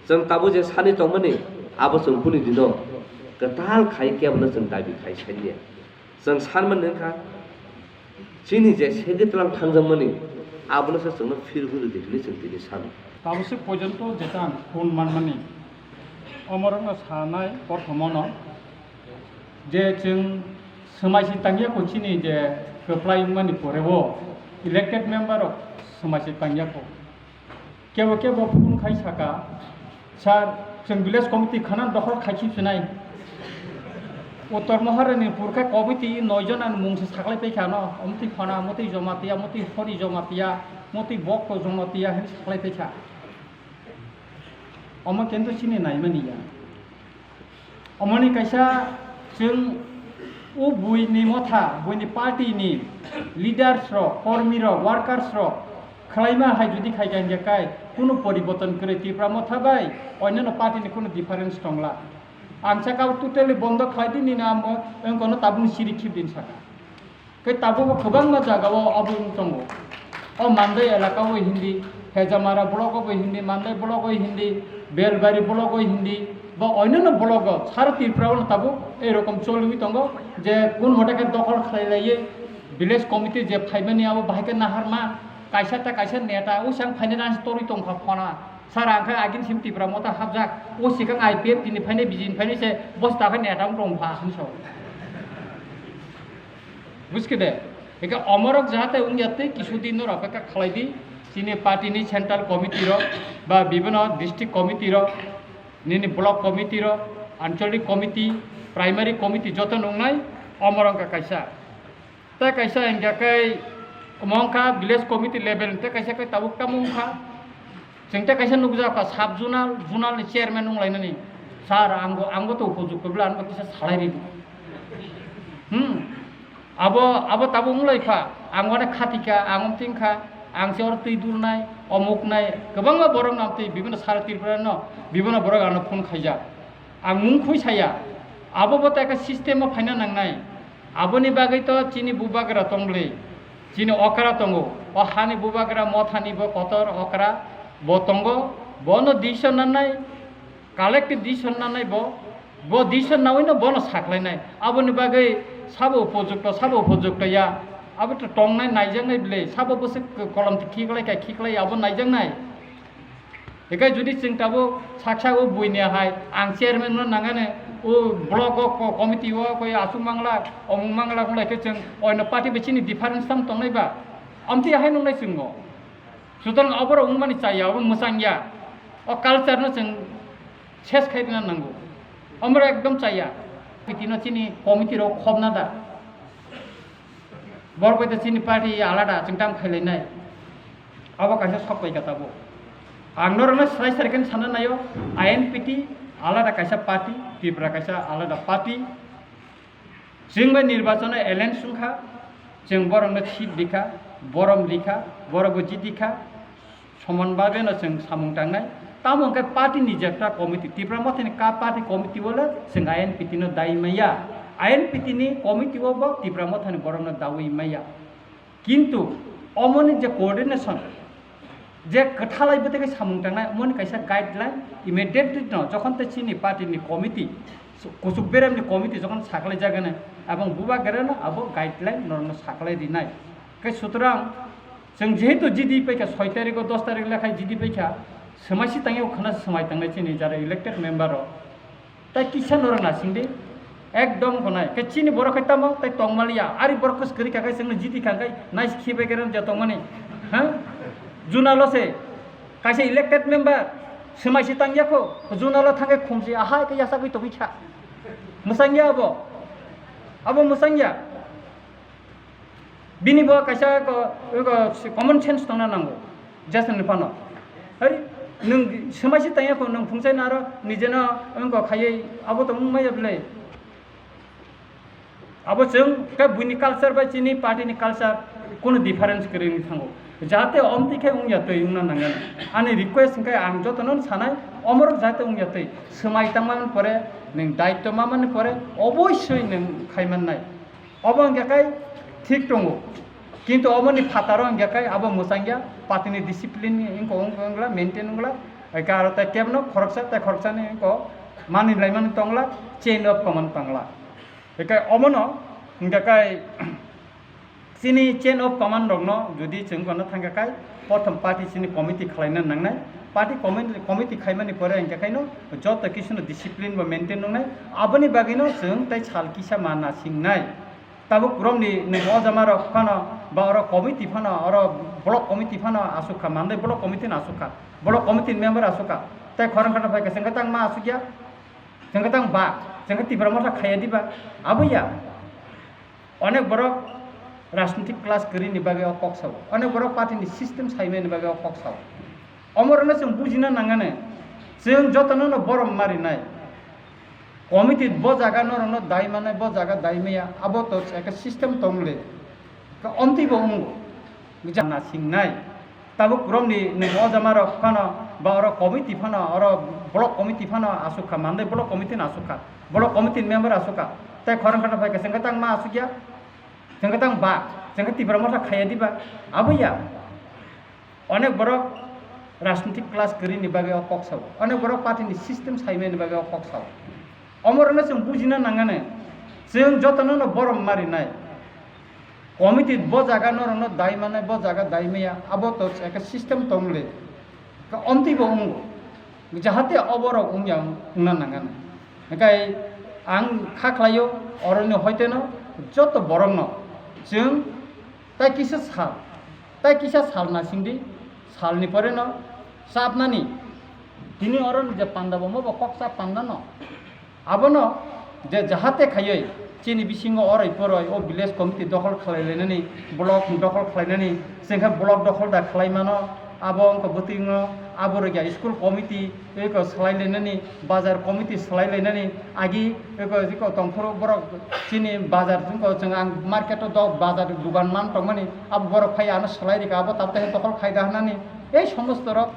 Chwng tabuk je sani tongmani, abo chwng boni dino kwtal khai kebono chwng dabi khai saliya. Chwng sanmani wngkha, chini je segwi tlang thangjakmani, abono se chwngno phir hwnwi di hwnwi chwng tini sano. Tabuk se porjonto jetan phone manmani, omorokno sanai prothomono je chwng swmai si tangya ko chini je kwplai wngmani porebo, Elected member rok swmai se tangya kho. Kebo kebo phone khai saka, "Sir, chwng village committee khana dokhor khai khi phinai." Uttor Maharani purkha committee noi jon ani mung se saklai paikha no, omtwi Khona, motwi Jomatia, motwi Hori Jomatia, motwi Bokto Jomatia hin saklai paikha. Omo kento chini naimani ya. Omoni kaisa chwng o buini motha, buini party ni leaders rok, kormi rok, workers rok khwlaima hai jodi khai kha hingkhe kai kunu poriborton kwrwi Tipra motha bai onyono party ni kunu difference tongla. Ang saka o totally bondo khlai di nini amo wngkono tabukni siri khibdin saka. Khe tabukbo kwbangma jagao obo wng tongo. O Mandai elaka o hindi, Hejamara block o bo hindi, Mandai block o hindi, Belbari block o hindi, ba onyono block o sara Tripura o tabuk ei rokom choliwi tongo je kun mote khe dokhol khlai laiwi village committee je phaimani abo bahai khe naharma kaisa ta kaisa neta usang phainai rang torwi tongkha Khona. Sara ang khe agin sim Tipra motha hapjak, o sikang I P F tini phainai bijin phainai se bosta khe neta wng tongkha hinwi sao. Buskhe de, eke omorok jahate wngya tei kisu din norok eke khlai di, chini party ni central committee rok ba bibino district committee rok, nini block committee rok, ancholic committee, primary committee joto nungnai omorok wngkha kaisa. Tei kaisa hingkha khe omo wngkha village committee level, tei kaisa khe tabuk tamo wngkha. Chwng tei kaisa nukjak kha sub zonal, zonal ni chairman wng lainani. Sir, angbo, angbo to upojukto bwle, ano kisa salai ridi. Hmm. Abo, abo tabuk wng lai kha, ang wane khati kha, ang wng ting kha, ang se oro twi dulnai, omuk nai, kwbangma borok no twi bibino sara Tripura no, bibino borok ano phone khaijak. Ang mung khui saya, abo bo ta ekha system o phaina nangnai. Aboni bagwi to chini bubagra tong bwle, chini okra tongo, o hani bubagra mothani bo kotor okra bo tongo, bono decision nanai, collective decision nanai bo, bo decision nawi no bono saklainai. Aboni bagwi sabo upojukto, sabo upojukto ya, abo to tongnai naijaknai bwle, sabo bwswk kolom khiklai kha khiklai abo naijaknai. Hikai jodi chwng tabuk saksa o buini hai, ang chairman no nangani, o block o ko-, committee o koi aswk mangla, omung mangla wng lai khe chwng oino party bai chini difference tam tongnai ba? Amtwi ahai nungnai chwng o. Sutorang oborok wngmani chaya, obo mwchang ya. O culture no chwng ses khai rwna nango. Omorok ekdom chaya. Committee no chini committee rok khobna da. Borok bai to chini party alada chwng tam khailainai. Abo kaisa sok bai kha tabuk. Ang norokno swrai swrai khe sana naio, I N P T alada kaisa party, Tripura kaisa alada party. Chwng bai nirbachano alliance wngkha, chwng borokno seat rikha, borom rikha, borokbo jiti kha. Somon bagwi no chwng samung tangnai. Tamo hwnkhe party ni jepra committee, Tipra Mothani ka party committee o le chwng I N P T no dai maya. I N P T ni committee o bo Tipra Mothani borok no dawi maya. Kintu omoni je coordination, je kwthalai bwtwi khe samung tangnai, omoni kaisa guideline immediately no jokhon tei chini party ni committee, kuchuk berem ni committee jokhon saklai jagani, abang bubagra no abo guideline norok no saklai rinai. Khe sutorang Chwng jehetu G D paikha, soi tarikh o, dos tarikh lekhai G D paikha, swmai si tangwi khwna swmai tangnai chini jara elected member rok. Tai kisa norok nasing di, ekdom gonai. Khe chini borok khai tamo, tai tongmaliya. Ari borok khe kwrwi kha khai chwngno G D kha khai, nai khibai khe ram ja tongmani. Ha? Juna lo se, kaisa elected member, swmai si tangya kho, juna lo thangkhe khumsi, aha khe yasagwi tongwi kha. Mwsangya abo. Abo mwsangya. Bini bo kaisa ko, ko, common sense tongna nango, Jason ni phano. Hari, nwng swmai si tangya kho, nwng phungchai naro, nijeno wngko khaiwi, abo to wngmaya bwle. Abo chwng khe buini culture bai chini party ni culture kunu difference kwrwi wngwi thango. Jahate omtwi khe wngya twi wngna nangya. Ani request hwnkhe ang jotono sanai, omorok jahate wngya twi. Swmai tangmani pore, nwng daityo mamani pore, oboisoi nwng khaimannai. Obo hwnkhe kai thik tongo, kintu oboni phataro hwnkhe kai abo mwchangya, party ni discipline ni wngkha, wngkha, wngla, maintain wngla, hwnkhe aro tei kebno khoroksa tei khoroksani wngkha, mani laimani tongla, chain of command tongla. Hwnkhe omono hwnkhe kai chini chain of command rokno jodi chwng gana thangkha kai, prothom party chini committee khwlaina nangnai, party committee, committee khaimani pore hwnkhe kaino joto kisu no discipline bo maintain wngnai, aboni bagwino chwng tei sal kisa ma nasingnai. Tabuk romni nwng o jama rok phano ba oro committee phano, oro block committee phano asuk kha, mandai block committee no asuk kha, block committee ni member asuk kha, tei khorang kha phai kha, chwng khe tang ma asuk ya, chwng khe tang ba, chwng khe Tipra Motha khaiya diba, abo ya. Onek borok rajnitik class kwrwi ni bagwi o kok sao, onek borok party ni system saimani bagwi o kok sao. Omorokno chwng bujina nangani, chwng jotono no borom marinai. Committee bo jaga norokno dai manai, bo jaga dai maya, abo to ekha system tong le. Ka omtwi bo wngo. Jana singnai. Tabuk romni nwng o jama rok phano, ba oro committee phano, oro block committee phano asuk kha, mandai block committee no asuk kha, block committee ni member asuk kha, tei khorang kha phai kha, chwng khe tang ma asuk ya, chwng khe tang ba, chwng khe Tipra Motha khaiya diba, abo ya. Onek borok rajnitik class kwrwi ni bagwi o kok sao, onek borok party ni system saimani bagwi o kok sao. Omorokno chwng bujina nangani, chwng jotono no borom marinai. Committee bo jaga norokno dai manai, bo jaga dai maya, abo to ekha system tong le. Ka omtwi bo wngo. Jahate oborok wngya wngna nangani. Hingkai ang kha khlaio, oroni hoiteno joto borokno chwng tai kisa sal, tai kisa sal nasingdi, salni poreno chapnani. Tini oro je panda bo mo bo kok chap panda no. Abono je jahate khaioi chini bisingo oroi poroi o village committee dokhol khlai lainani, block dokhol khlai nani, chwngkhe block dokhol da khlai mano, abo wngkha bwtwino abo rwgya school committee eko swlai lainani, bazar committee swlai lainani, agi eko eko tongphuru borok chini bazar wngkha chwng ang market o dok bazar dugan man tongmani, abo borok phai ano swlai rikha, abo tabuk tei dokhol khaida hwnani, ei somosto rok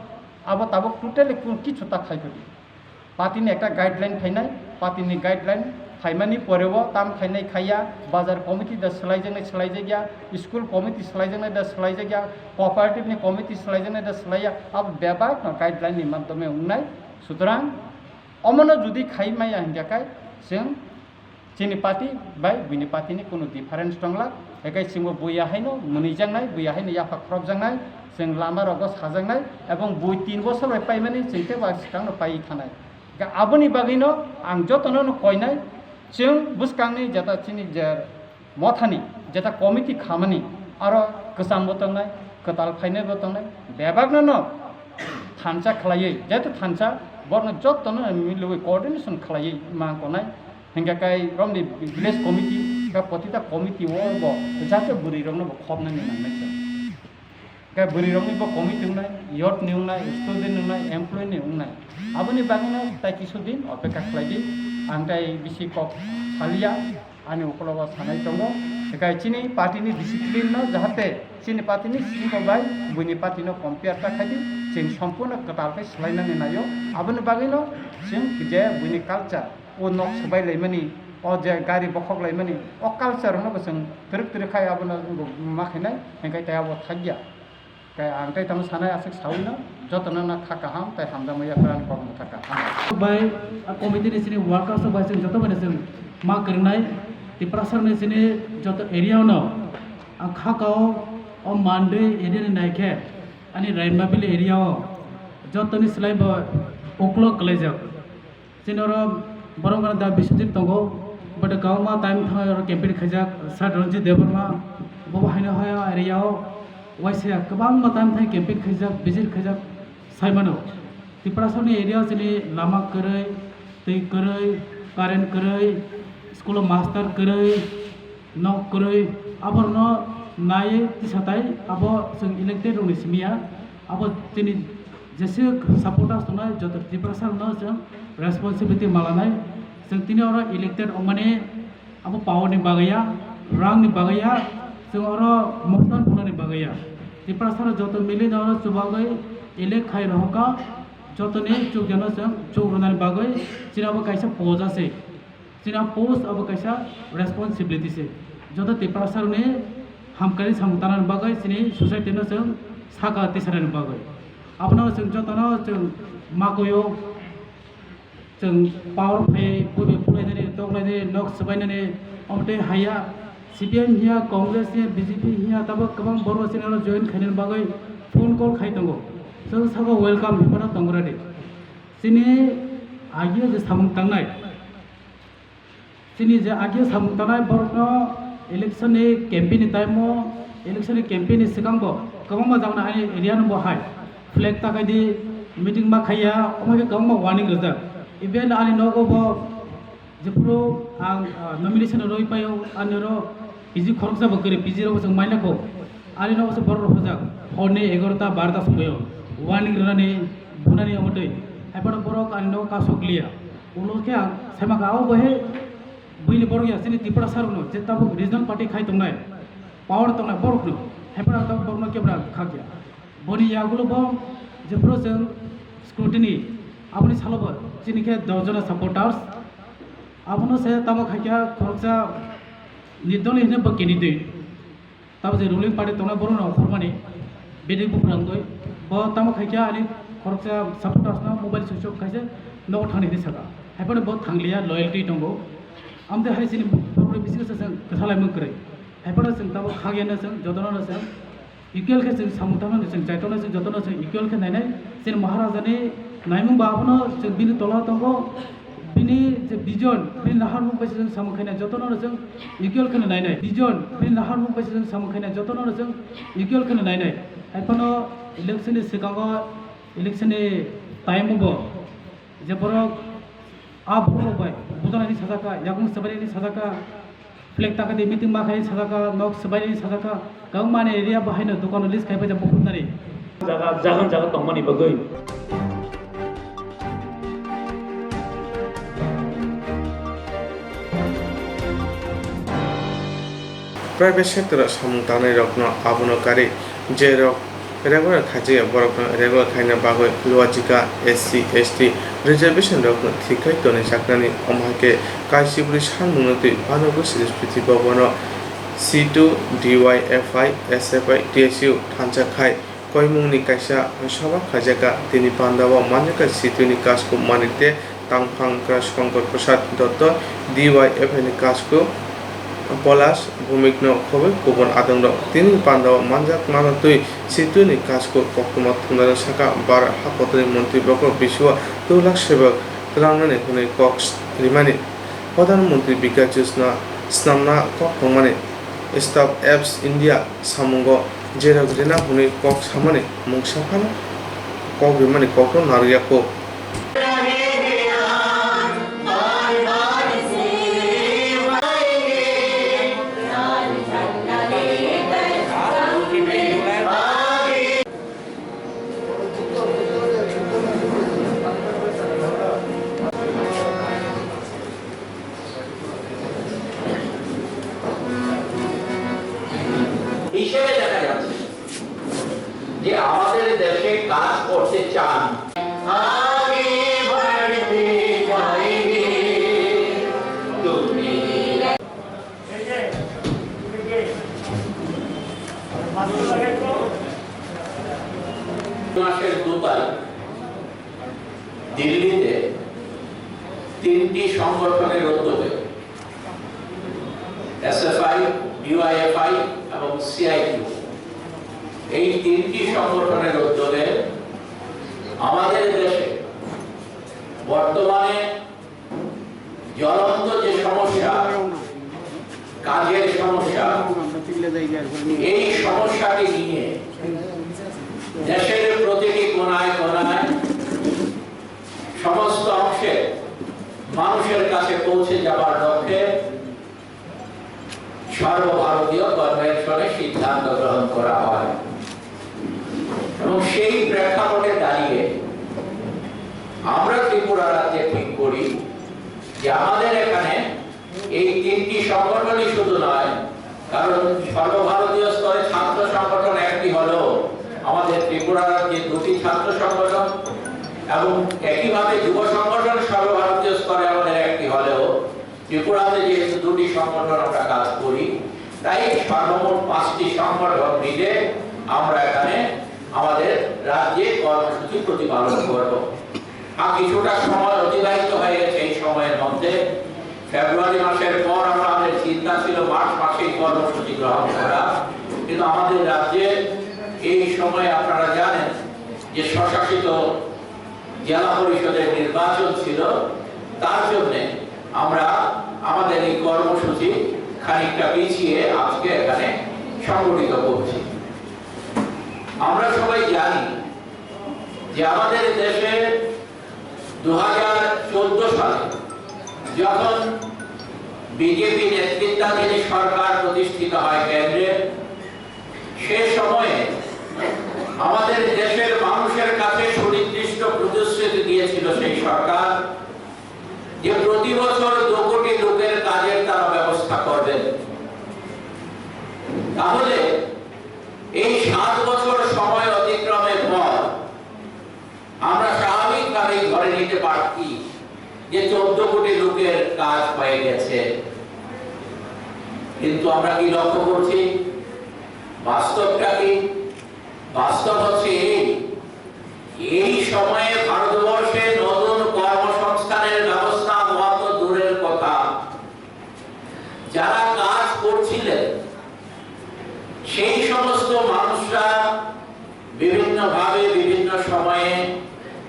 abo tabuk totally kichu ta khai phuru. Party ni ekta guideline phainai, party ni guideline phaimani poreo tam khainai khaiya, bazar committee da swlaijaknai swlaijakya, school committee swlaijaknai da swlaijakya, cooperative ni committee swlaijaknai da swlaiya, abo bebak no guideline ni madhyome wngnai. Sutrang omono jodi khai maya hingya kai chwng chini party bai buini party ni kunu difference tongla, hekai chwngbo buya haino mwnwijaknai, buya haino yapha khorokjaknai, chwng lama rogo sajaknai, ebong bui tin bosor bai paimani chwng tei ba swkangno paiwi thanai. Ga aboni bagwino ang jotono no koinai, chwng bwskangni jeta chini je mothani jeta committee khamani aro kwchangbo tongnai, kwtal phainaibo tongnai, bebakno no thansa khlaiwi, jeto thansa borno jotono milwi coordination khlaiwi ma konai. Hingke kai romni village committee, ka potita committee o bo jate bwrwi rokno bo khopnani nangnai khe. Kai bwrwi rokni bo committee wngnai, youth ni wngnai, student ni wngnai, employee ni wngnai. Aboni bagwino tai kisu din opekha khlai di, ang tai bisi kok salia, ani ukologo sanai tongo. Kai chini party ni discipline no jahate chini party ni singko bai buini party no compare ta khai di, chwng sompurno kwtal khe swlainani naio. Aboni bagwino chwng je buini culture, o nok swbai laimani, o je gari bokhok laimani, o culture no bo chwng twrwk twrwk khai abono bo ma khainai, hingkai tei abo thakya. Khe ang tei tamo sanai aswk saui no, jotono no kha kaham tei hamjakma yaphar ani kok mwthaka. Hambai. Bai a committee ni sini workers bai chwng joto bai chwng ma kwrwngnai, Tiprasa ni sini joto area no ang kha kao o Mandwi area ni naikhe ani Raimabili area o jotoni slai bo uklok kwlaijak. Chini oro borok mano da Biswajit tongo, but kwbangma time thang oro campaign khaijak, Sir Ranjit Debbarma, bo bo haino hai area o waisa kwbangma time thang campaign khaijak, visit khaijak, sai mano. Tiprasani area o chini lama kwrwi, twi kwrwi, current kwrwi, school o master kwrwi, nok kwrwi, aborokno naiwi tisa tai abo chwng elected rokni simi ya, abo chini jesa supporters tongnai joto Tiprasa rokno chwng responsibility malanai. Chwng tini oro elected wngmani abo power ni bagwi ya, rang ni bagwi ya, chwng oro motan phunani bagwi ya. Tiprasa rok joto mili no oro chubagwi elect khai rohorkha, jotoni chukjano chwng chuk rwnani bagwi chini abo kaisa poja se. Chini post abo kaisa responsibility se. Joto Tiprasa rokni hamkari samung tanani bagwi chini society no chwng saka tisarani bagwi. Abono chwng jotono chwng makoyo chwng power phai pulai nani, tok lai nani, nok swbai nani, omo tei haya C P M hiya, Congress hiya, B J P hiya, tabuk kwbang borok chini oro join khainani bagwi phone call khai tongo. Chwng saka welcome hinphano tongo ready. Chini agio je samung tangnai, Chini je agio samung tanai borokno Election ni campaign ni time o, election ni campaign ni swkang bo kwbangma jagani ani area no bo hai flag takai di, meeting ma khaiya, omo khe kwbangma warning rijak. Even ani nogo bo jephuru ang, ah, nomination rwi paio, ani oro P G khoroksa bo kwrwi, P G rok bo chwng maina kho. Ani nogo se borok rok hojak, horni egarota barota somoio warning rwnani, bunani omo twi. Haiphano borok ani nogo kasok liya. Ulo khe ang saima kha, abo bo he buini borok ya, chini Tiprasa rokno je tabuk regional party khai tongnai, power tongnai borokno, haiphano ang tabuk borokno kebra khakya. Boni yagulo bo jephuru chwng scrutiny, aboni salo bo chini khe dos jona supporters, abono se tamo khaikha khoroksa nirdoli hwnwi bo candidate. Tamo je ruling party tongnai borokno okhormani, bini buphang twi. Bo tamo khaikha ani khoroksa supporters no mobile switch off khaise nogo thangni hinwi saka. Haiphano bo thangliya, loyalty tongo. Amtwi hai chini borokni bisingo se chwng kwthalaimung kwrwi. Haiphano chwng tamo khakya no chwng jotono no chwng equal khe chwng samung tangmani chwng chaitorno chwng jotono chwng equal khe nainai. Chini Maharajani naimung ba abono chwng bini tola tongo. Bini je vision, bini naharmung bai se chwng samung khainai, jotono no chwng equal kheno nainai. Vision, bini naharmung bai se chwng samung khainai, jotono no chwng equal kheno nainai. Haiphano election ni swkango, election ni time o bo je borok a borok rok bai bujanani sajak kha, yakung swbainani sajak kha, flag taka di meeting ma khai sajak kha, nok swbainani sajak kha, kwbangma ni area bo haino dokan list khai paijak bukhuk nani. Jaga, jaga, jaga tongmani bagwi. Private sector o samung tangnai rokno abono kari, je rok regular khaijaya borokno regular khaina bagwi luajika S C, S T reservation rokno thik khai tonwi chaknani, omo hai khe kaisibri sanmungno twi Banogwi Sripiti Bhabono C two, D Y F I, S F I, T S U thansa khai koimungni kaisa soba khaijakha. Tini pandao manjakha C two ni kasko mani tei tangphang wngkha Shankar Prasad Dotto, D Y F I ni kasko Polash Bhumikno khobwi kubun adongrok. Tini pandao manjakmano twi C two ni kasko koktwma thumnairok sakha, bar ha kotorni montri bokhorok bisio two lakh sebok twlangnani hwnwi kok rimani, Pradhan Mantri Vikas Yojana swnamna kok thangmani, Startups India samungo jerok rina hwnwi kok samani mungsa phano kok rimani kokno narwkya kho. হিসেবে দেখা যাচ্ছে যে আমাদের দেশে কাজ করতে চান। মাসের দু তারিখ দিল্লিতে তিনটি সংগঠনের উদ্যোগে, এসএফআই, ডিওয়াইএফআই এবং সিআইটিউ, এই তিনটি সংগঠনের উদ্যোগে আমাদের দেশে বর্তমানে জ্বলন্ত যে সমস্যা, কাজের সমস্যা, এই সমস্যাকে নিয়ে দেশের প্রতিটি কোণায় কোণায় সমস্ত অংশে মানুষের কাছে পৌঁছে যাবার লক্ষ্যে সর্বভারতীয় কনভেনশনের সিদ্ধান্ত গ্রহণ করা হয়। এবং সেই প্রেক্ষাপটে দাঁড়িয়ে আমরা ত্রিপুরা রাজ্যে ঠিক করি যে আমাদের এখানে এই তিনটি সংগঠনই শুধু নয়, কারণ সর্বভারতীয় স্তরে ছাত্র সংগঠন একটি হলেও আমাদের ত্রিপুরা রাজ্যে দুটি ছাত্র সংগঠন এবং একইভাবে যুব সংগঠন সর্বভারতীয় স্তরে আমাদের একটি হলেও ত্রিপুরাতে যেহেতু দুটি সংগঠন আমরা কাজ করি, তাই সর্বমোট পাঁচটি সংগঠন মিলে আমরা এখানে আমাদের রাজ্যে কর্মসূচি প্রতিপালন করব। আর কিছুটা সময় অতিবাহিত হয়ে গেছে। এই সময়ের মধ্যে ফেব্রুয়ারি মাসের পর আমাদের চিন্তা ছিল মার্চ মাসেই কর্মসূচি গ্রহণ করা, কিন্তু আমাদের রাজ্যে এই সময় আপনারা জানেন যে স্বশাসিত জেলা পরিষদের নির্বাচন ছিল, তার জন্যে আমরা আমাদের এই কর্মসূচি খানিকটা পিছিয়ে আজকে এখানে সংগঠিত করছি। আমরা সবাই জানি যে আমাদের দেশে দু হাজার চোদ্দ সালে যখন বিজেপি নেতৃত্বাধীন সরকার প্রতিষ্ঠিত হয় কেন্দ্রে, সে সময়ে আমাদের দেশের মানুষের কাছে সুনির্দিষ্ট প্রতিশ্রুতি দিয়েছিল সেই সরকার যে প্রতি বছর দু কোটি লোকের কাজের তারা ব্যবস্থা করবেন। তাহলে এই সাত বছর সময় অতিক্রমের পর আমরা স্বাভাবিকভাবেই ধরে নিতে পারছি যে চোদ্দ কোটি লোকের কাজ হয়ে গেছে। কিন্তু আমরা কি লক্ষ্য করছি? বাস্তবটা কি? বাস্তব হচ্ছে এই, এই সময়ে ভারতবর্ষে নতুন কর্মসংস্থানের ব্যবস্থা হওয়া তো দূরের কথা, যারা কাজ করছিলেন সেই সমস্ত মানুষরা বিভিন্নভাবে বিভিন্ন সময়ে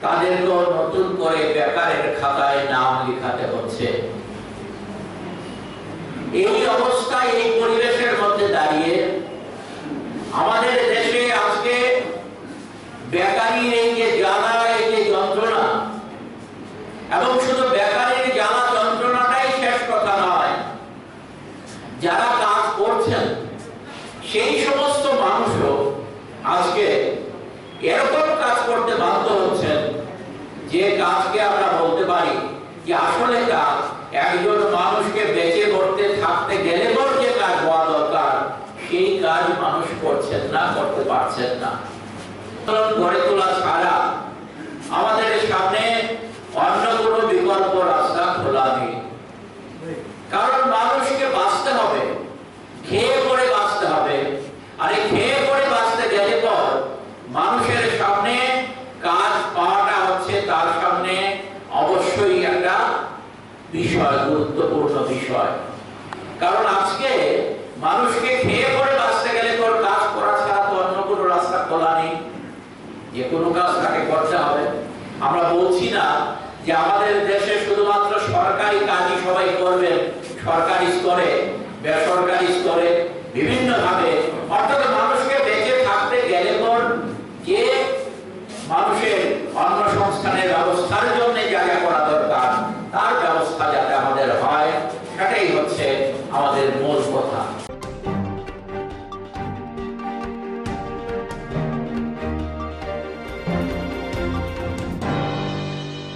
তাদেরকেও নতুন করে বেকারের খাতায় নাম লেখাতে হচ্ছে। এই অবস্থায়, এই পরিবেশের মধ্যে দাঁড়িয়ে আমাদের দেশে আজকে বেকারির এই যে জ্বালা, এই যে যন্ত্রণা, এবং শুধু বেকারির জ্বালা যন্ত্রণাটাই শেষ কথা নয়, যারা কাজ করছেন সেই সমস্ত মানুষও আজকে এরকম কাজ করতে বাধ্য হচ্ছেন, যে কাজকে আমরা বলতে পারি যে আসলে কাজ একজন মানুষকে বেঁচে করতে, থাকতে গেলে পর যে কাজ হওয়া দরকার, সেই কাজ মানুষ করছেন না, করতে পারছেন না। আন্দোলন গড়ে তোলা ছাড়া আমাদের সামনে অন্য কোনো বিকল্প রাস্তা খোলা নেই। কারণ মানুষকে বাঁচতে হবে, খেয়ে পড়ে বাঁচতে হবে। আর এই খেয়ে পড়ে বাঁচতে গেলে পর মানুষের সামনে কাজ পাওয়াটা হচ্ছে তার সামনে অবশ্যই একটা বিষয়, গুরুত্বপূর্ণ বিষয়। কারণ আজকে মানুষকে খেয়ে পড়ে বাঁচতে গেলে পর কাজ করা ছাড়া তো অন্য কোনো রাস্তা খোলা নেই। যে কোনো কাজ তাকে করতে হবে। আমরা বলছি না যে আমাদের দেশে শুধুমাত্র সরকারি কাজই সবাই করবেন, সরকারি স্তরে, বেসরকারি স্তরে, বিভিন্নভাবে, অর্থাৎ মানুষকে বেঁচে থাকতে গেলে পর যে মানুষের কর্মসংস্থানের ব্যবস্থার জন্য যা যা করা দরকার, তার ব্যবস্থা যাতে আমাদের হয়, সেটাই হচ্ছে আমাদের মূল কথা।